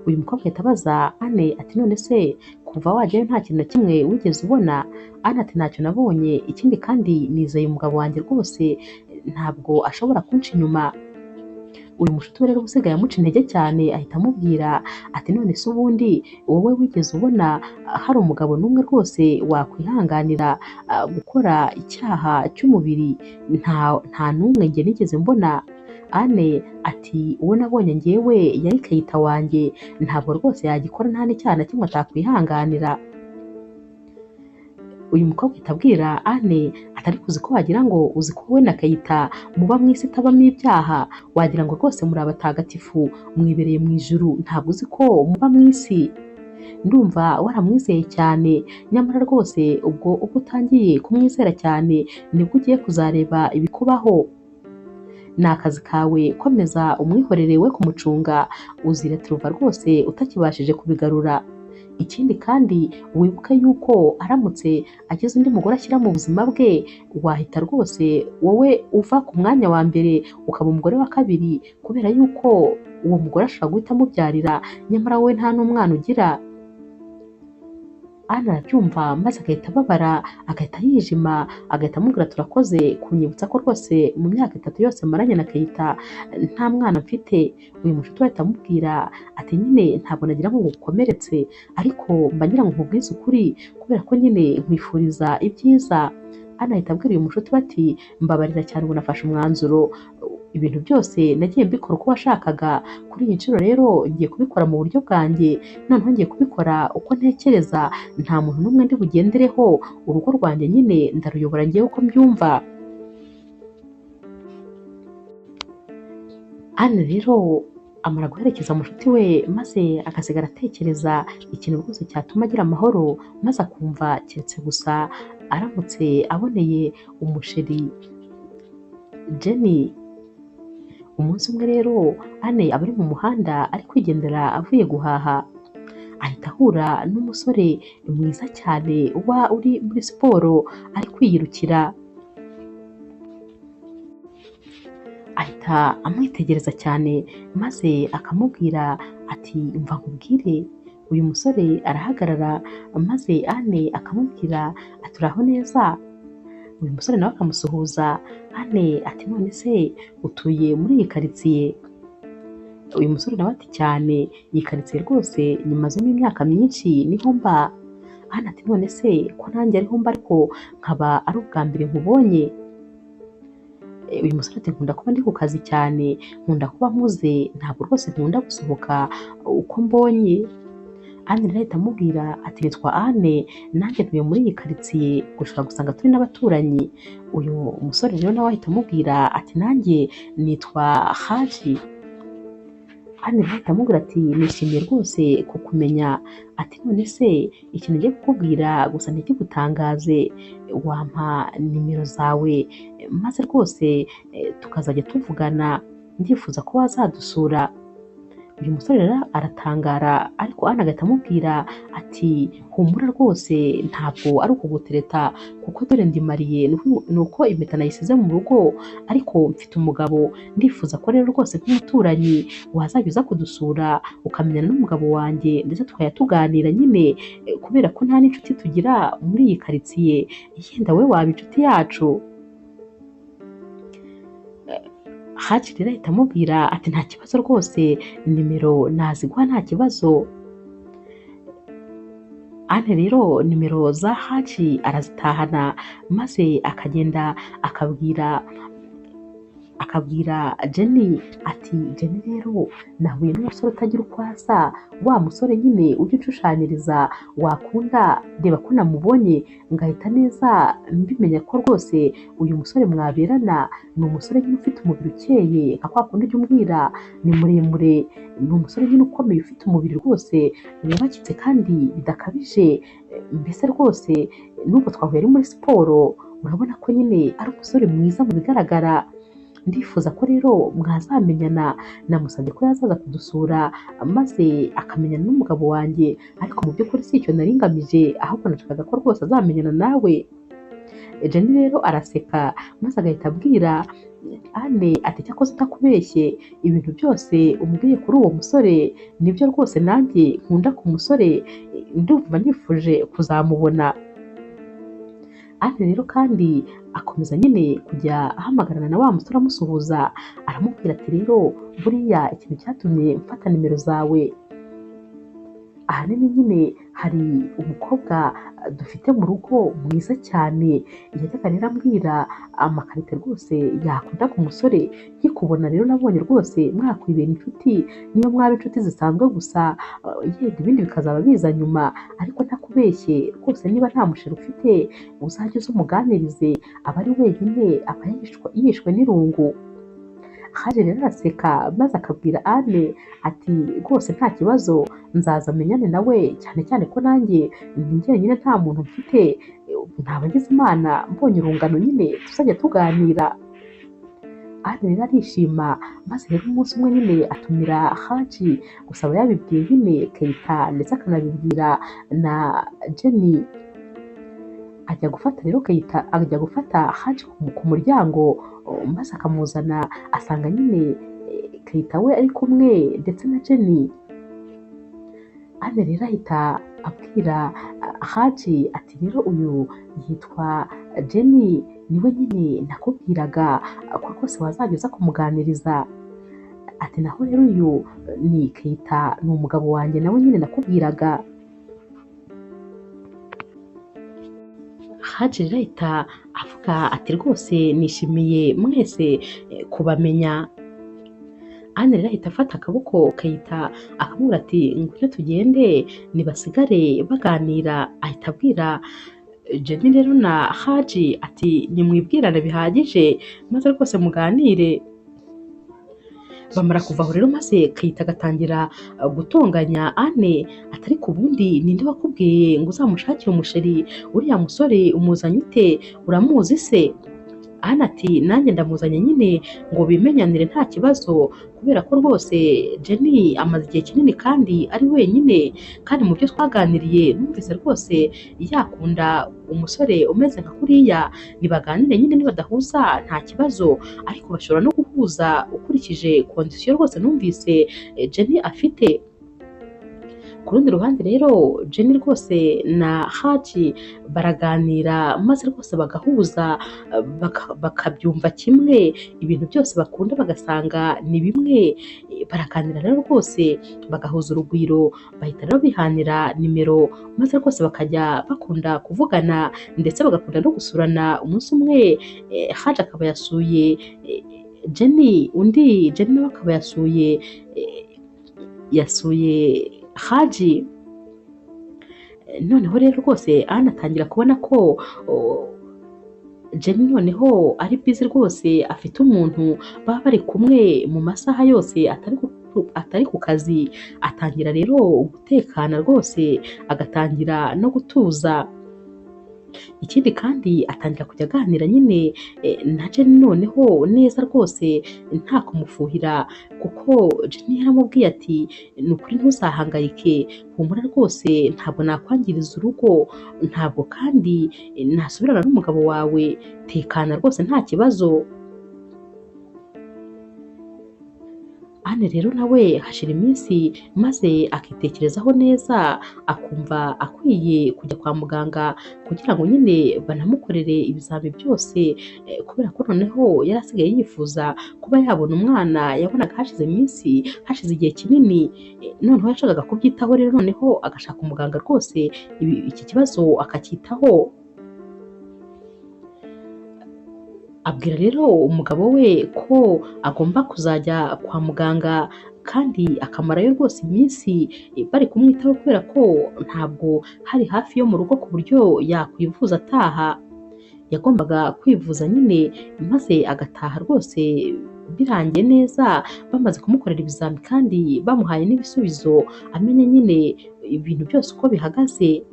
Uyu mukobwa ahita abaza Anne ati none se kuva wajyayo nta kintu na kimwe wigeze ubona? Anne ati ntacyo nabonye, ikindi kandi nizeye umugabo wanjye rwose ntabwo ashobora kunca inyuma. Uyu mushuti we rero usigaye amuca intege cyane ahita amubwira ati none se ubundi wowe wigeze ubona hari umugabo n'umwe rwose wakwihanganira gukora icyaha cy'umubiri? Nta n'umwe njye nigeze mbona. Anne ati uwo nabonye njyewe yari Kayita wanjye, ntabwo rwose yagikora nta n'icyaha na kimwe atakwihanganira. Uyu mukobwa ahita abwira Anne ati ariko uzi ko wagira ngo uzi ko wowe na Kayita muba mu isi itabamo ibyaha, wagira ngo rwose muri abatagatifu mwibereye mu ijuru, ntabwo uzi ko muba mu isi. Ndumva waramwizeye cyane, nyamara rwose ubwo ubwo utangiye kumwizera cyane nibwo ugiye kuzareba ibikubaho. Ni akazi kawe, komeza umwihorere we kumucunga, uzireta rwose utakibashije kubigarura. Ikindi kandi wibuke yuko aramutse agize undi mugore ashyira mu buzima bwe, wahita rwose wowe uva ku mwanya wa mbere ukaba umugore wa kabiri, kubera yuko uwo mugore ashobora guhita amubyarira, nyamara wowe nta n'umwana ugira. Anne arabyumva maze agahita ababara, agahita yijima, agahita amubwira turakoze kunyibutsa ko rwose mu myaka 3 yose maranye na Kayita nta mwana mfite. Uyu mushuti we ahita amubwira ati nyine ntabwo nagira ngo ngukomeretse, ariko mba ngira ngo nkubwize ukuri kubera ko nyine nkwifuriza ibyiza. Anne ahita abwira uyu mushuti we ati mbabarira cyane ubu nafashe umwanzuro, ibintu byose nagiye mbikora uko washakaga, kuri iyi nshuro rero ngiye kubikora mu buryo bwanjye, noneho ngiye kubikora uko ntekereza, nta muntu n'umwe ndi bugendereho, urugo rwanjye nyine ndaruyobora ngewe uko mbyumva. Anne rero amara guherekeza mushuti we maze agasigara atekereza ikintu rwose cyatuma agira amahoro, maze akumva keretse gusa aramutse aboneye umusheri Jenny. Umunsi umwe rero Anne aba ari mu muhanda ari kwigendera avuye guhaha, ahita ahura n'umusore mwiza cyane uba uri muri siporo ari kwiyirukira. Ahita amwitegereza cyane maze akamubwira ati mva nkubwire. Uyu musore arahagarara maze Anne akamubwira ati uraho neza. Uyu musore nawe akamusuhuza. Anne ati none se utuye muri iyi karitsiye? Uyu musore nawe ati cyane, iyi karitsiye rwose nyimazemo imyaka myinshi niho mba. Anne ati none se ko nanjye ariho mba ariko nkaba ari ubwa mbere nkubonye? Uyu musore ati nkunda kuba ndi ku kazi cyane, nkunda kuba mpuze, ntabwo rwose nkunda gusohoka uko mbonye. Anne rero ahita amubwira ati nitwa Anne, nanjye ntuye muri iyi karitsiye, gushobora gusanga turi n'abaturanyi. Uyu musore rero nawe ahita amubwira ati nanjye nitwa Haji. Anne rero ahita amubwira ati nishimiye rwose kukumenya, ati none se ikintu ngiye kukubwira gusa ntikigutangaze, wampa nimero zawe maze rwose tukazajya tuvugana, ndifuza ko wazadusura. Uyu musore rero aratangara, ariko Anne agahita amubwira ati humura rwose ntabwo ari ukugutereta kuko dore ndimariye, ni uko impeta nayisize mu rugo, ariko mfite umugabo, ndifuza ko rero rwose nk'umuturanyi wazajya uza kudusura ukamenyana n'umugabo wanjye, ndetse tukajya tuganira nyine, kubera ko nta n'inshuti tugira muri iyi karitsiye, yenda we waba inshuti yacu. Haji rero ahita amubwira ati nta kibazo rwose, nimero naziguha nta kibazo. Anne rero nimero za Haji arazitahana maze akagenda akabwira Jenny ati Jenny rero nahuye n'umusore utagira uko asa, wa musore nyine ujya unshushanyiriza wakunda, reba ko namubonye ngahita neza mbimenya ko rwose uyu musore mwaberana, ni umusore nyine ufite umubiri ukeye nka kwa kundi ujya umbwira, ni muremure, ni umusore nyine ukomeye ufite umubiri rwose wubakitse kandi bidakabije, mbese rwose nubwo twahuye ari muri siporo urabona ko nyine ari umusore mwiza mu bigaragara. Ndifuza ko rero mwazamenyana, namusabye ko yazaza kudusura maze akamenyana n'umugabo wanjye, ariko mu by'ukuri si icyo nari ngamije, ahubwo nashakaga ko rwose azamenyana nawe. Jenny rero araseka maze agahita abwira Anne ati cyakoze utakubeshye, ibintu byose umbwiye kuri uwo musore nibyo rwose nanjye nkunda ku musore, ndumva nifuje kuzamubona. Anne rero kandi akomeza nyine kujya ahamagarana na wa musore amusuhuza, aramubwira ati rero buriya ikintu cyatumye mfata nimero zawe, ahanini nyine hari umukobwa dufite mu rugo mwiza cyane, yajyaga rero ambwira amakarite rwose yakunda ku musore, nkikubona rero nabonye rwose mwakwibera inshuti, niyo mwaba inshuti zisanzwe gusa, yenda ibindi bikazaba biza nyuma, ariko ntakubeshye rwose niba nta musheri ufite uzajye uza umuganirize, aba ari wenyine aba yishwe n'irungu. Haje rero araseka maze akabwira Anne ati rwose nta kibazo nzaza menyane nawe, cyane cyane ko nanjye ndi njyenyine nta muntu mfite, ntaba ngize Imana mbonye urungano nyine tuzajya tuganira. Anne rero arishima maze rero umunsi umwe nyine atumira Haji, gusa aba yabibwiye nyine Keita ndetse akanabibwira na Jenny. Ajya gufata rero Keita, ajya gufata Haji ku muryango maze akamuzana, asanga nyine Keita we ari kumwe ndetse na Jenny. Anne rero ahita abwira Haji ati rero uyu yitwa Jenny, niwe nyine nakubwiraga ko rwose wazajya uza kumuganiriza. Ati naho rero uyu ni Keita, ni umugabo wanjye nawe nyine nakubwiraga. Haji rero ahita avuga ati rwose nishimiye mwese kubamenya. Anne rero ahita afata akaboko Keita akamubwira ati ngwino tugende nibasigare baganira. Ahita abwira Jenny rero na Haji ati nimwibwirane bihagije maze rwose muganire. Bamara kuva aho rero maze Keita agatangira gutonganya Anne ati ariko ubundi ninde wakubwiye ngo uzamushakire umusheri, uriya musore umuzanye ute, uramuzi se? Anne ati nanjye ndamuzanye nyine ngo bimenyanire nta kibazo, kubera ko rwose Jenny amaze igihe kinini kandi ari wenyine, kandi mu byo twaganiriye numvise rwose yakunda umusore umeze nka kuriya, nibaganire nyine nibadahuza nta kibazo, ariko bashobora no guhuza ukurikije kondisiyo rwose numvise Jenny afite. Ku rundi ruhande rero Jenny rwose na Haji baraganira maze rwose bagahuza, bakabyumva kimwe, ibintu byose bakunda bagasanga ni bimwe, baraganira rero rwose bagahuza urugwiro, bahita rero bihanira nimero maze rwose bakajya bakunda kuvugana ndetse bagakunda no gusurana. Umunsi umwe Haji akaba yasuye Jenny, undi Jenny nawe akaba yasuye Haji. Noneho rero rwose Anne atangira kubona ko Jenny noneho ari busy rwose, afite umuntu baba bari kumwe mu masaha yose atari ku kazi. Atangira rero gutekana rwose, agatangira no gutuza. Ikindi kandi atangira kujya aganira nyine na Jenny noneho neza rwose nta kumufuhira, kuko Jenny yaramubwiye ati ni ukuri ntuzahangayike, humura rwose ntabwo nakwangiriza urugo, ntabwo kandi nasubirana n'umugabo wawe, tekana rwose nta kibazo. Anne rero nawe hashira iminsi maze akitekerezaho neza, akumva akwiye kujya kwa muganga kugira ngo nyine banamukorere ibizami byose, kubera ko noneho yari asigaye yifuza kuba yabona umwana, yabonaga hashize iminsi, hashize igihe kinini, noneho yashakaga kubyitaho rero noneho agashaka umuganga rwose iki kibazo akacyitaho. Abwira rero umugabo we ko agomba kuzajya kwa muganga kandi akamarayo rwose iminsi bari kumwitaho, kubera ko ntabwo hari hafi yo mu rugo ku buryo yakwivuza ataha. Yagombaga kwivuza nyine maze agataha rwose birangiye neza, bamaze kumukorera ibizami kandi bamuhaye n'ibisubizo, amenye nyine ibintu byose uko bihagaze.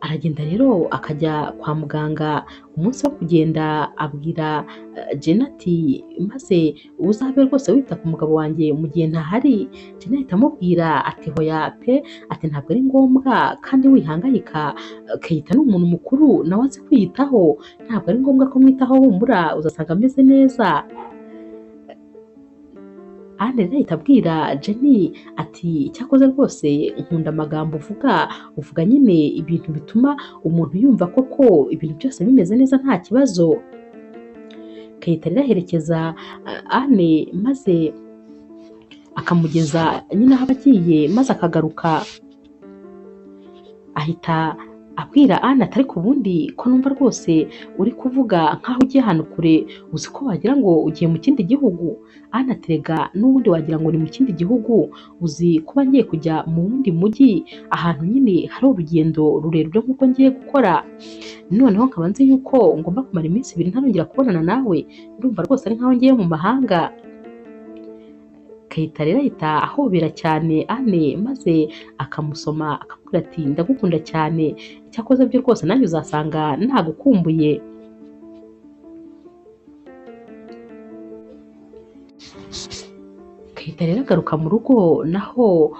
Aragenda rero akajya kwa muganga. Umunsi wo kugenda abwira Jenny ati maze uzabe rwose wita ku mugabo wanjye mu gihe ntahari. Jenny ahita amubwira ati hoya pe, ati ntabwo ari ngombwa kandi wihangayika, Keita ni umuntu mukuru nawe azi kwiyitaho, ntabwo ari ngombwa ko mwitaho, humura uzasanga ameze neza. Anne rero ahita abwira Jenny ati cyakoze rwose nkunda amagambo uvuga, uvuga nyine ibintu bituma umuntu yumva koko ibintu byose bimeze neza nta kibazo. Keita rero aherekeza Anne maze akamugeza nyine aho aba agiye, maze akagaruka. Ahita abwira Anne ati ariko ubundi ko numva rwose uri kuvuga nk'aho ugiye ahantu kure, uzi ko wagira ngo ugiye mu kindi gihugu. Anne ati rega n'ubundi wagira ngo ni mu kindi gihugu, uzi kuba ngiye kujya mu wundi mujyi, ahantu nyine hari urugendo rurerure nk'uko ngiye gukora, noneho nkaba nzi yuko ngomba kumara iminsi 2 ntarongera kubonana nawe, ndumva rwose ari nk'aho ngiye mu mahanga. Keita rero ahita ahobera cyane Anne maze akamusoma akamubwira ati ndagukunda cyane, icyakoze byo rwose nanjye uzasanga nagukumbuye. Keita rero agaruka mu rugo, naho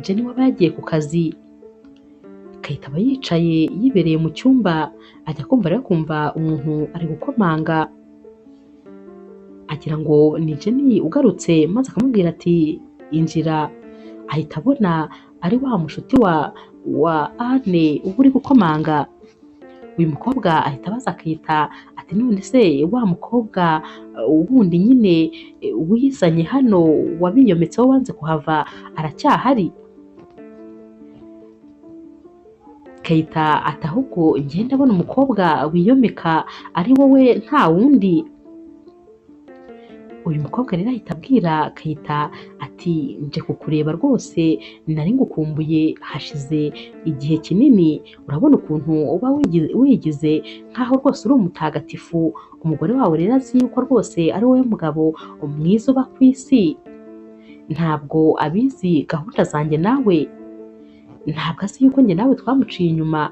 Jenny waba yagiye ku kazi. Keita aba yicaye yibereye mu cyumba, ajya kumva rero akumva umuntu ari gukomanga, agira ngo ni Jenny ugarutse, maze akamubwira ati injira. Ahita abona ari wa mushuti wa Anne uba uri gukomanga. Uyu mukobwa ahita abaza Keita ati none se wa mukobwa wundi nyine wizanye hano wabiyometseho wanze kuhava aracyahari? Keita ati ahubwo njye ndabona umukobwa wiyomeka ari wowe nta wundi. Uyu mukobwa rero ahita abwira Keita ati nje kukureba rwose nari ngukumbuye, hashize igihe kinini, urabona ukuntu uba wigize nkaho rwose uri umutagatifu, umugore wawe rero azi yuko rwose ari wowe mugabo mwiza uba ku isi, ntabwo abizi gahunda zanjye nawe, ntabwo azi yuko njye nawe twamuciye inyuma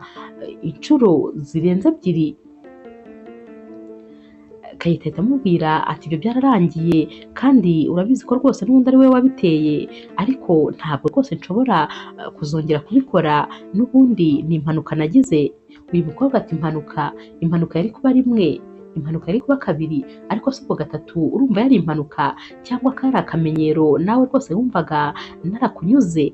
inshuro zirenze 2. Keita ahita amubwira ati ibyo byararangiye kandi urabizi ko rwose n'ubundi ari wowe wabiteye, ariko ntabwo rwose nshobora kuzongera kubikora, n'ubundi ni impanuka nagize. Uyu mukobwa ati impanuka, impanuka yari kuba rimwe, impanuka yari kuba 2, ariko si ubwo 3, urumva yari impanuka cyangwa kari akamenyero nawe rwose wumvaga narakunyuze.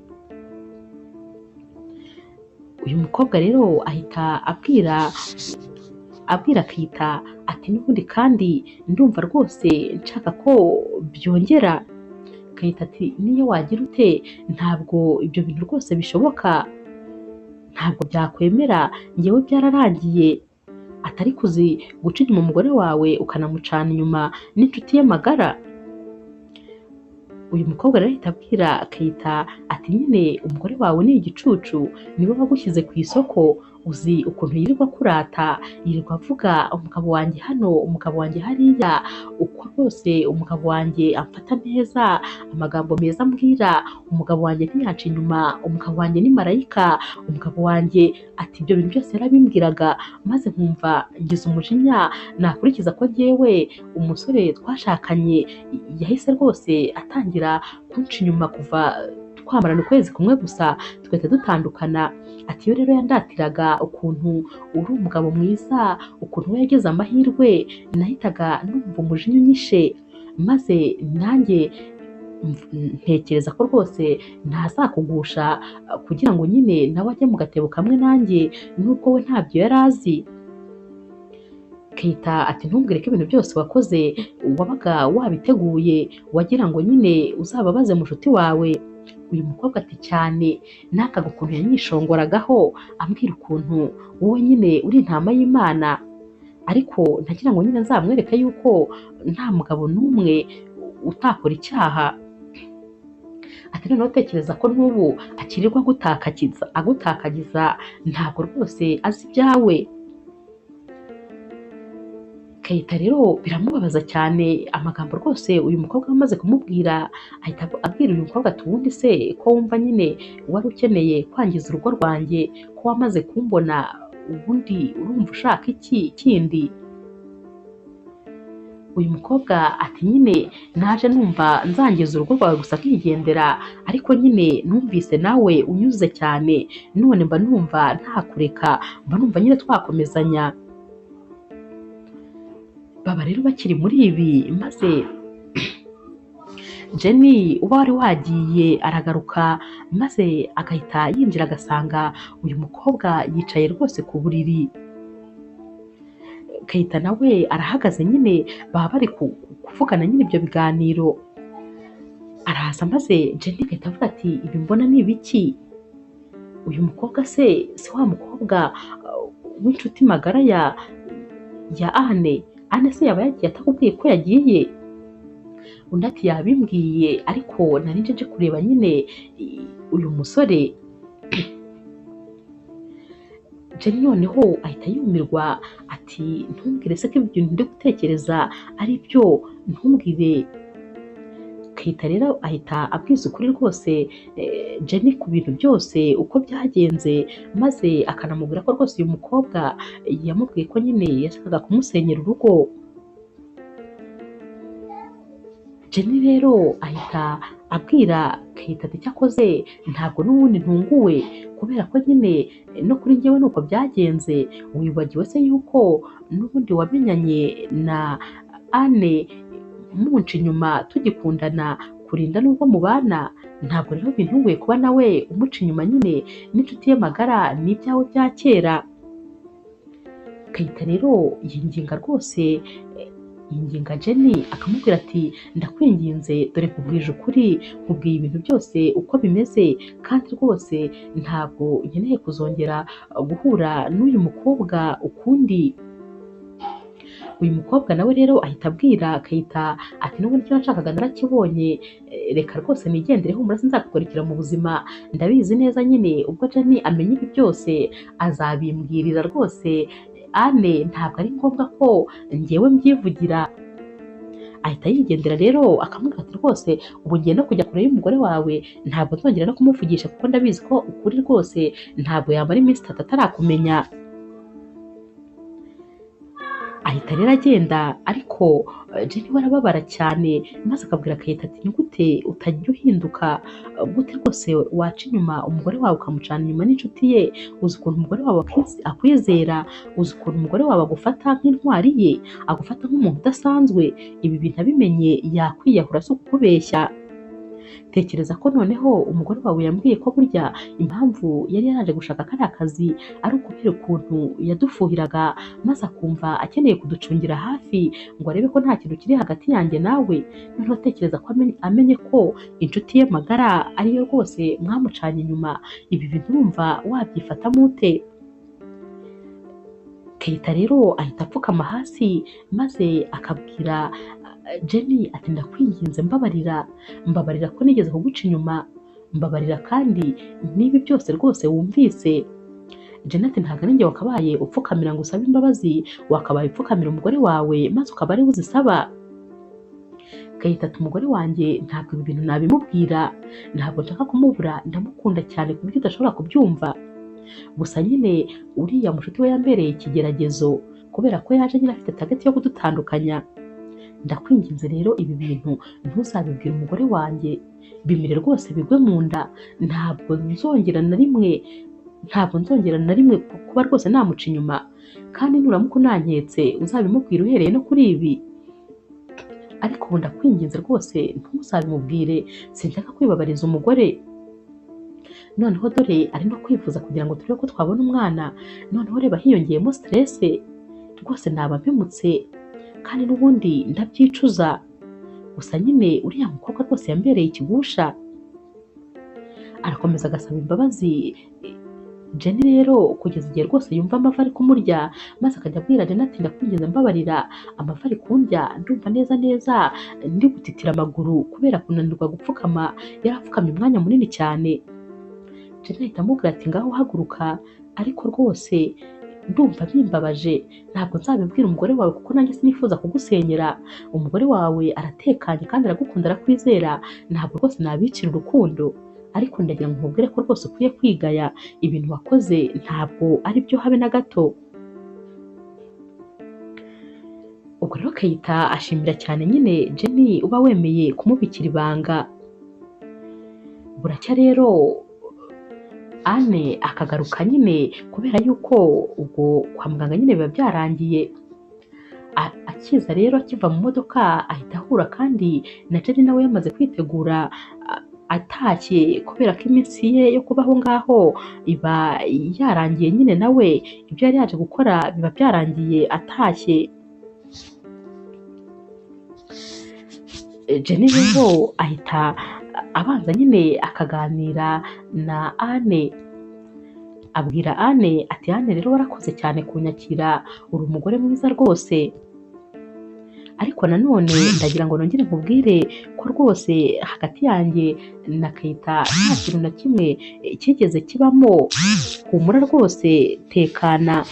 Uyu mukobwa rero ahita abwira Keita ati n'ubundi kandi ndumva rwose nshaka ko byongera. Keita ati niyo wagira ute ntabwo ibyo bintu rwose bishoboka, ntabwo byakwemera, njyewe byararangiye. Atari kuzi guca inyuma umugore wawe ukanamucana inyuma n'inshuti ye magara. Uyu mukobwa rero ahita abwira Keita ati nyine umugore wawe ni igicucu, niwe wagushyize ku isoko, uzi ukuntu yirirwa kurata, yirirwa avuga umugabo wanjye hano, umugabo wanjye hariya, uko rwose umugabo wanjye amfata neza, amagambo meza ambwira, umugabo wanjye ntiyanca inyuma, umugabo wanjye ni marayika, umugabo wanjye ati ibyo bintu byose yarabimbwiraga, maze nkumva ngize umujinya, nakurikiza ko njyewe umusore twashakanye yahise rwose atangira kunca inyuma kuva twamarana ukwezi kumwe gusa tugahita dutandukana. Ati iyo rero yandatiraga ukuntu uri umugabo mwiza, ukuntu we yagize amahirwe, nahitaga numva umujinya unyishe, maze nanjye ntekereza ko rwose ntazakugusha kugira ngo nyine nawe ajye mu gatebo kamwe nanjye, nubwo we ntabyo yari azi. Keita ati ntumbwire ko ibintu byose wakoze wabaga wabiteguye, wagira ngo nyine uzababaze mushuti wawe. Uyu mukobwa ati cyane, nakaga ukuntu yanyishongoragaho ambwira ukuntu wowe nyine uri intama y'Imana, ariko ntagira ngo nyine nzamwereke yuko nta mugabo n'umwe utakora icyaha. Ati noneho tekereza ko n'ubu akirirwa agutakagiza, ntabwo rwose azi ibyawe. Keita rero biramubabaza cyane amagambo rwose uyu mukobwa amaze kumubwira, ahita abwira uyu mukobwa ati ubundi se ko wumva nyine wari ukeneye kwangiza urugo rwanjye, ko wamaze kumbona, ubundi urumva ushaka iki kindi? Uyu mukobwa ati nyine naje numva nzangiza urugo rwawe gusa nkigendera, ariko nyine numvise nawe unyuze cyane, none mba numva ntakureka, mba numva nyine twakomezanya. Baba rero bakiri muri ibi, maze Jenny uba wari wagiye aragaruka, maze agahita yinjira agasanga uyu mukobwa yicaye rwose ku buriri. Keita nawe arahagaze nyine, baba bari kuvugana nyine ibyo biganiro. Araza maze Jenny agahita avuga ati ibi mbona ni ibiki? Uyu mukobwa se si wa mukobwa w'inshuti magara ya Anne? Anne se yaba yagiye atakubwiye ko yagiye? Undi ati yabimbwiye, ariko nari nje kureba nyine uyu musore. Jenny noneho ahita yumirwa ati ntumbwire se ko ibyo ndi gutekereza ari byo, ntumbwire. Keita rero ahita abwiza ukuri rwose Jenny ku bintu byose uko byagenze, maze akanamubwira ko rwose uyu mukobwa yamubwiye ko nyine yashakaga kumusenyera urugo. Jenny rero ahita abwira Keita ati cyakoze ntabwo n'ubundi ntunguwe, kubera ko nyine no kuri njyewe nuko byagenze, wibagiwe se yuko n'ubundi wamenyanye na Anne munca inyuma tugikundana kurinda n'ubwo mubana, ntabwo rero bintunguye kuba nawe umuca inyuma nyine n'inshuti ye magara n'ibyawe bya kera. Keita rero yinginga rwose, yinginga Jenny akamubwira ati ndakwinginze, dore nkubwije ukuri, nkubwiye ibintu byose uko bimeze, kandi rwose ntabwo nkeneye kuzongera guhura n'uyu mukobwa ukundi. Uyu mukobwa nawe rero ahita abwira Keita ati n'ubundi icyo nashakaga narakibonye, reka rwose nigendere, humura sinzakugarukira mu buzima, ndabizi neza nyine ubwo Jenny amenya ibi byose azabimbwirira rwose Anne, ntabwo ari ngombwa ko njyewe mbyivugira. Ahita yigendera rero akamubwira ati rwose ubu ngiye no kujya kure y'umugore wawe, ntabwo nzongera no kumuvugisha kuko ndabizi ko ukuri rwose ntabwo yamara iminsi itatu atarakumenya. Ahita rero agenda, ariko Jenny we arababara cyane, maze akabwira Keita ati ni gute utajya uhinduka, gute rwose waca inyuma umugore wawe ukamucana inyuma n'inshuti ye, uzi ukuntu umugore wawe akwizera, uzi ukuntu umugore wawe agufata nk'intwari ye, agufata nk'umuntu udasanzwe, ibi bintu abimenye yakwiyahura si ukukubeshya. Tekereza ko noneho umugore wawe yambwiye ko burya impamvu yari yaraje gushaka kariya kazi ari ukubera ukuntu yadufuhiraga, maze akumva akeneye kuducungira hafi ngo arebe ko nta kintu kiri hagati yanjye nawe. Noneho tekereza ko amenye ko inshuti ye magara ariyo rwose mwamucanye inyuma, ibi bintu urumva wabyifatamo ute? Keita rero ahita apfukama hasi maze akabwira Jenny ati ndakwinginze mbabarira, mbabarira ko nigeze kuguca inyuma, mbabarira kandi n'ibi byose rwose wumvise. Jenny ati ntabwo ari njye wakabaye upfukamira ngo usabe imbabazi, wakabaye upfukamira umugore wawe maze ukaba ari we uzisaba. Keita ati umugore wanjye ntabwo ibi bintu nabimubwira, ntabwo nshaka kumubura, ndamukunda cyane ku buryo udashobora kubyumva. Gusa nyine uriya mushuti we yambereye ikigeragezo kubera ko yaje nyine afite target yo kudutandukanya. Ndakwinginze rero ibi bintu ntuzabibwire umugore wanjye, bimire rwose bigwe mu nda, ntabwo nzongera na rimwe, ntabwo nzongera na rimwe kuba rwose namuca inyuma, kandi nuramuka unanketse uzabimubwira uhereye no kuri ibi. Ariko ubu ndakwinginze rwose ntuzabimubwire, sinshaka kwibabariza umugore. Noneho dore ari no kwifuza kugira ngo turebe ko twabona umwana, noneho reba hiyongeyemo stress, rwose naba mpemutse kandi n'ubundi ndabyicuza. Gusa nyine uriya mukobwa rwose yambereye ikigusha. Arakomeza agasaba imbabazi Jenny rero kugeza igihe rwose yumva amavi ari kumurya, maze akajya abwira Jenny ati ndakwinginze mbabarira, amavi ari kundya, ndumva neza neza ndi gutitira amaguru kubera kunanirwa gupfukama, yari apfukamye umwanya munini cyane. Jenny ahita amubwira ati ngaho haguruka, ariko rwose Ndumva bimbabaje, ntabwo nzabibwira umugore wawe kuko nanjye sinifuza kugusenyera. Umugore wawe aratekanye kandi aragukunda, arakwizera, ntabwo rwose nabicira urukundo, ariko ndagira ngo nkubwire ko rwose ukwiye kwigaya, ibintu wakoze ntabwo ari byo habe na gato. Ubwo rero Keita ashimira cyane nyine Jenny uba wemeye kumubikira ibanga. Buracya rero Anne akagaruka nyine kubera yuko ubwo kwa muganga nyine biba byarangiye. Akiza rero akiva mu modoka ahita ahura kandi na Jenny nawe yamaze kwitegura atashye, kubera ko iminsi ye yo kuba aho ngaho iba yarangiye nyine, nawe ibyo yari yaje gukora biba byarangiye atashye. Jenny rero ahita abanza nyine akaganira na Anne, abwira Anne ati Anne rero warakoze cyane kunyakira, uri umugore mwiza rwose, ariko nanone ndagira ngo nongere nkubwire ko rwose hagati yanjye na Keita nta kintu na kimwe cyigeze kibamo, humura rwose tekana.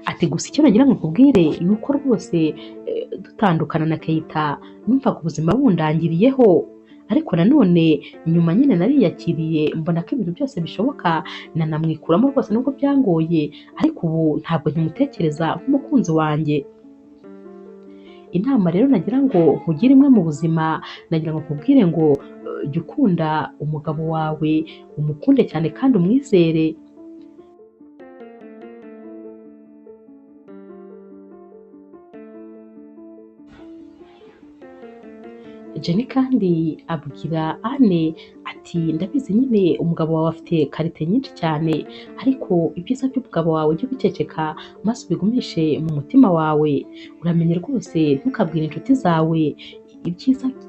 Ati gusa icyo nagira ngo nkubwire ni uko rwose dutandukana na Keita numvaga ubuzima bundangiriyeho, ariko nanone nyuma nyine nariyakiriye mbona ko ibintu byose bishoboka, nanamwikuramo rwose nubwo byangoye, ariko ubu ntabwo nkimutekereza nk'umukunzi wanjye. Inama rero nagira ngo nkugire imwe mu buzima, nagira ngo nkubwire ngo jya ukunda umugabo wawe, umukunde cyane kandi umwizere. Jenny kandi abwira Anne ati ndabizi nyine umugabo wawe afite karite nyinshi cyane, ariko ibyiza by'umugabo wawe ujye ubiceceka maze ubigumishe mu mutima wawe, uramenye rwose ntukabwire inshuti zawe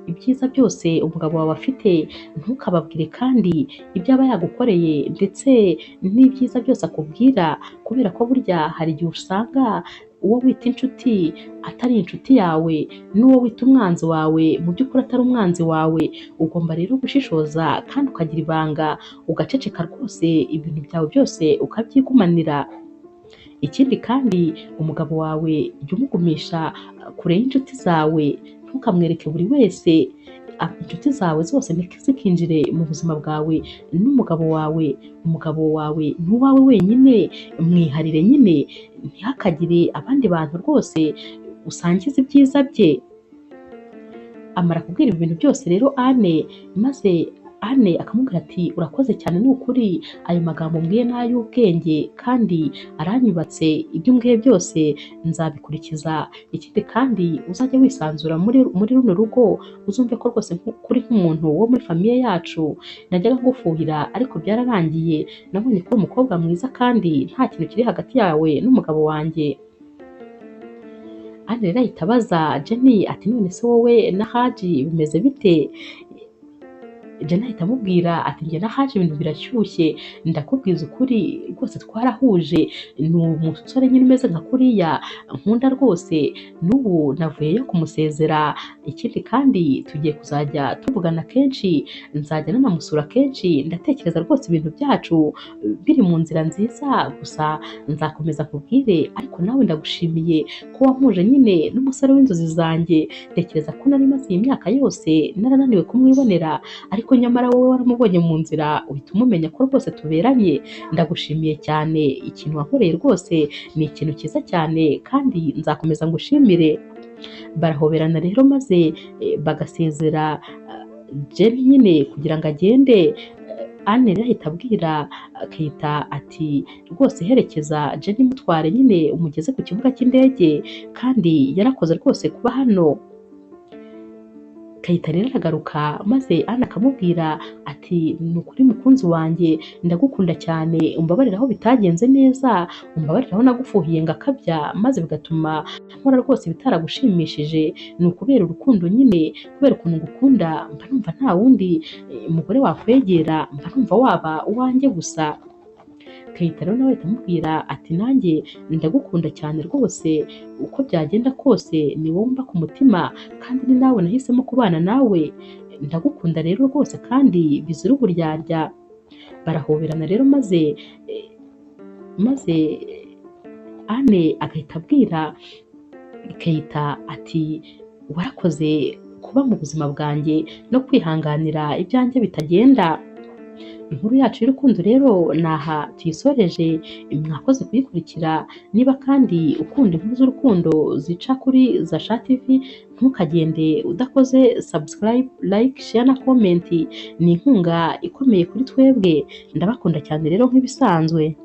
ibyiza byose umugabo wawe afite, ntukababwire kandi ibyo aba yagukoreye ndetse n'ibyiza byose akubwira, kubera ko burya hari igihe usanga uwo wita inshuti atari inshuti yawe, n'uwo wita umwanzi wawe mu by'ukuri atari umwanzi wawe. Ugomba rero gushishoza kandi ukagira ibanga, ugaceceka rwose ibintu byawe byose ukabyigumanira. Ikindi kandi umugabo wawe jya umugumisha kure y'inshuti zawe, ntukamwereke buri wese, inshuti zawe zose ntizikinjire mu buzima bwawe n'umugabo wawe. Umugabo wawe ni uwawe wenyine, mwiharire nyine, ntihakagire abandi bantu rwose usangiza ibyiza bye. Amara kubwira ibintu byose rero Anne, maze Anne akamubwira ati urakoze cyane ni ukuri, ayo magambo mbwiye ni ay'ubwenge kandi aranyubatse, ibyo umbwiye byose nzabikurikiza. Ikindi kandi uzajya wisanzura muri runo rugo, uzumve ko rwose kuri nk'umuntu wo muri famiye yacu, najyaga ngufuhira ariko byararangiye, nabonye ko uri umukobwa mwiza kandi nta kintu kiri hagati yawe n'umugabo wanjye. Anne rero ahita abaza Jenny ati none se wowe na Haji bimeze bite? Jenny ahita amubwira ati njye na Haji ibintu birashyushye, ndakubwiza ukuri rwose twarahuje, ni umusore nyine umeze nka kuriya nkunda rwose, n'ubu navuyeyo kumusezera. Ikindi kandi tugiye kuzajya tuvugana kenshi, nzajya nanamusura kenshi, ndatekereza rwose ibintu byacu biri mu nzira nziza, gusa nzakomeza nkubwire, ariko nawe ndagushimiye ko wampuje nyine n'umusore w'inzozi zanjye, ntekereza ko nari maze iyi myaka yose narananiwe kumwibonera, ariko nyamara wowe waramubonye mu nzira uhita umumenya ko rwose tuberanye, ndagushimiye cyane, ikintu wankoreye rwose ni ikintu cyiza cyane kandi nzakomeza ngushimire. Barahoberana rero maze bagasezera Jenny nyine kugira ngo agende. Anne rero ahita abwira Keita ati rwose herekeza Jenny mutware nyine umugeze ku kibuga cy'indege, kandi yarakoze rwose kuba hano. Keita rero aragaruka maze Anne akamubwira ati ni ukuri mukunzi wanjye ndagukunda cyane, umbabarire aho bitagenze neza, umbabarire aho nagufuhiye ngakabya maze bigatuma nkora rwose bitaragushimishije, ni ukubera urukundo nyine, kubera ukuntu ngukunda mba numva nta wundi mugore wakwegera, mba numva waba uwanjye gusa. Keita rero nawe ahita amubwira ati nanjye ndagukunda cyane rwose, uko byagenda kose ni wowe mba ku mutima kandi ni nawe nahisemo kubana nawe, ndagukunda rero rwose kandi bizira uburyarya. Barahoberana rero maze Maze Anne agahita abwira Keita ati warakoze kuba mu buzima bwanjye no kwihanganira ibyanjye bitagenda. Inkuru yacu y'urukundo rero ni aha tuyisoreje, mwakoze kuyikurikira. Niba kandi ukunda inkuru z'urukundo zica kuri Zasha TV, ntukagende udakoze subscribe, like, share na comment, ni inkunga ikomeye kuri twebwe. Ndabakunda cyane rero nk'ibisanzwe.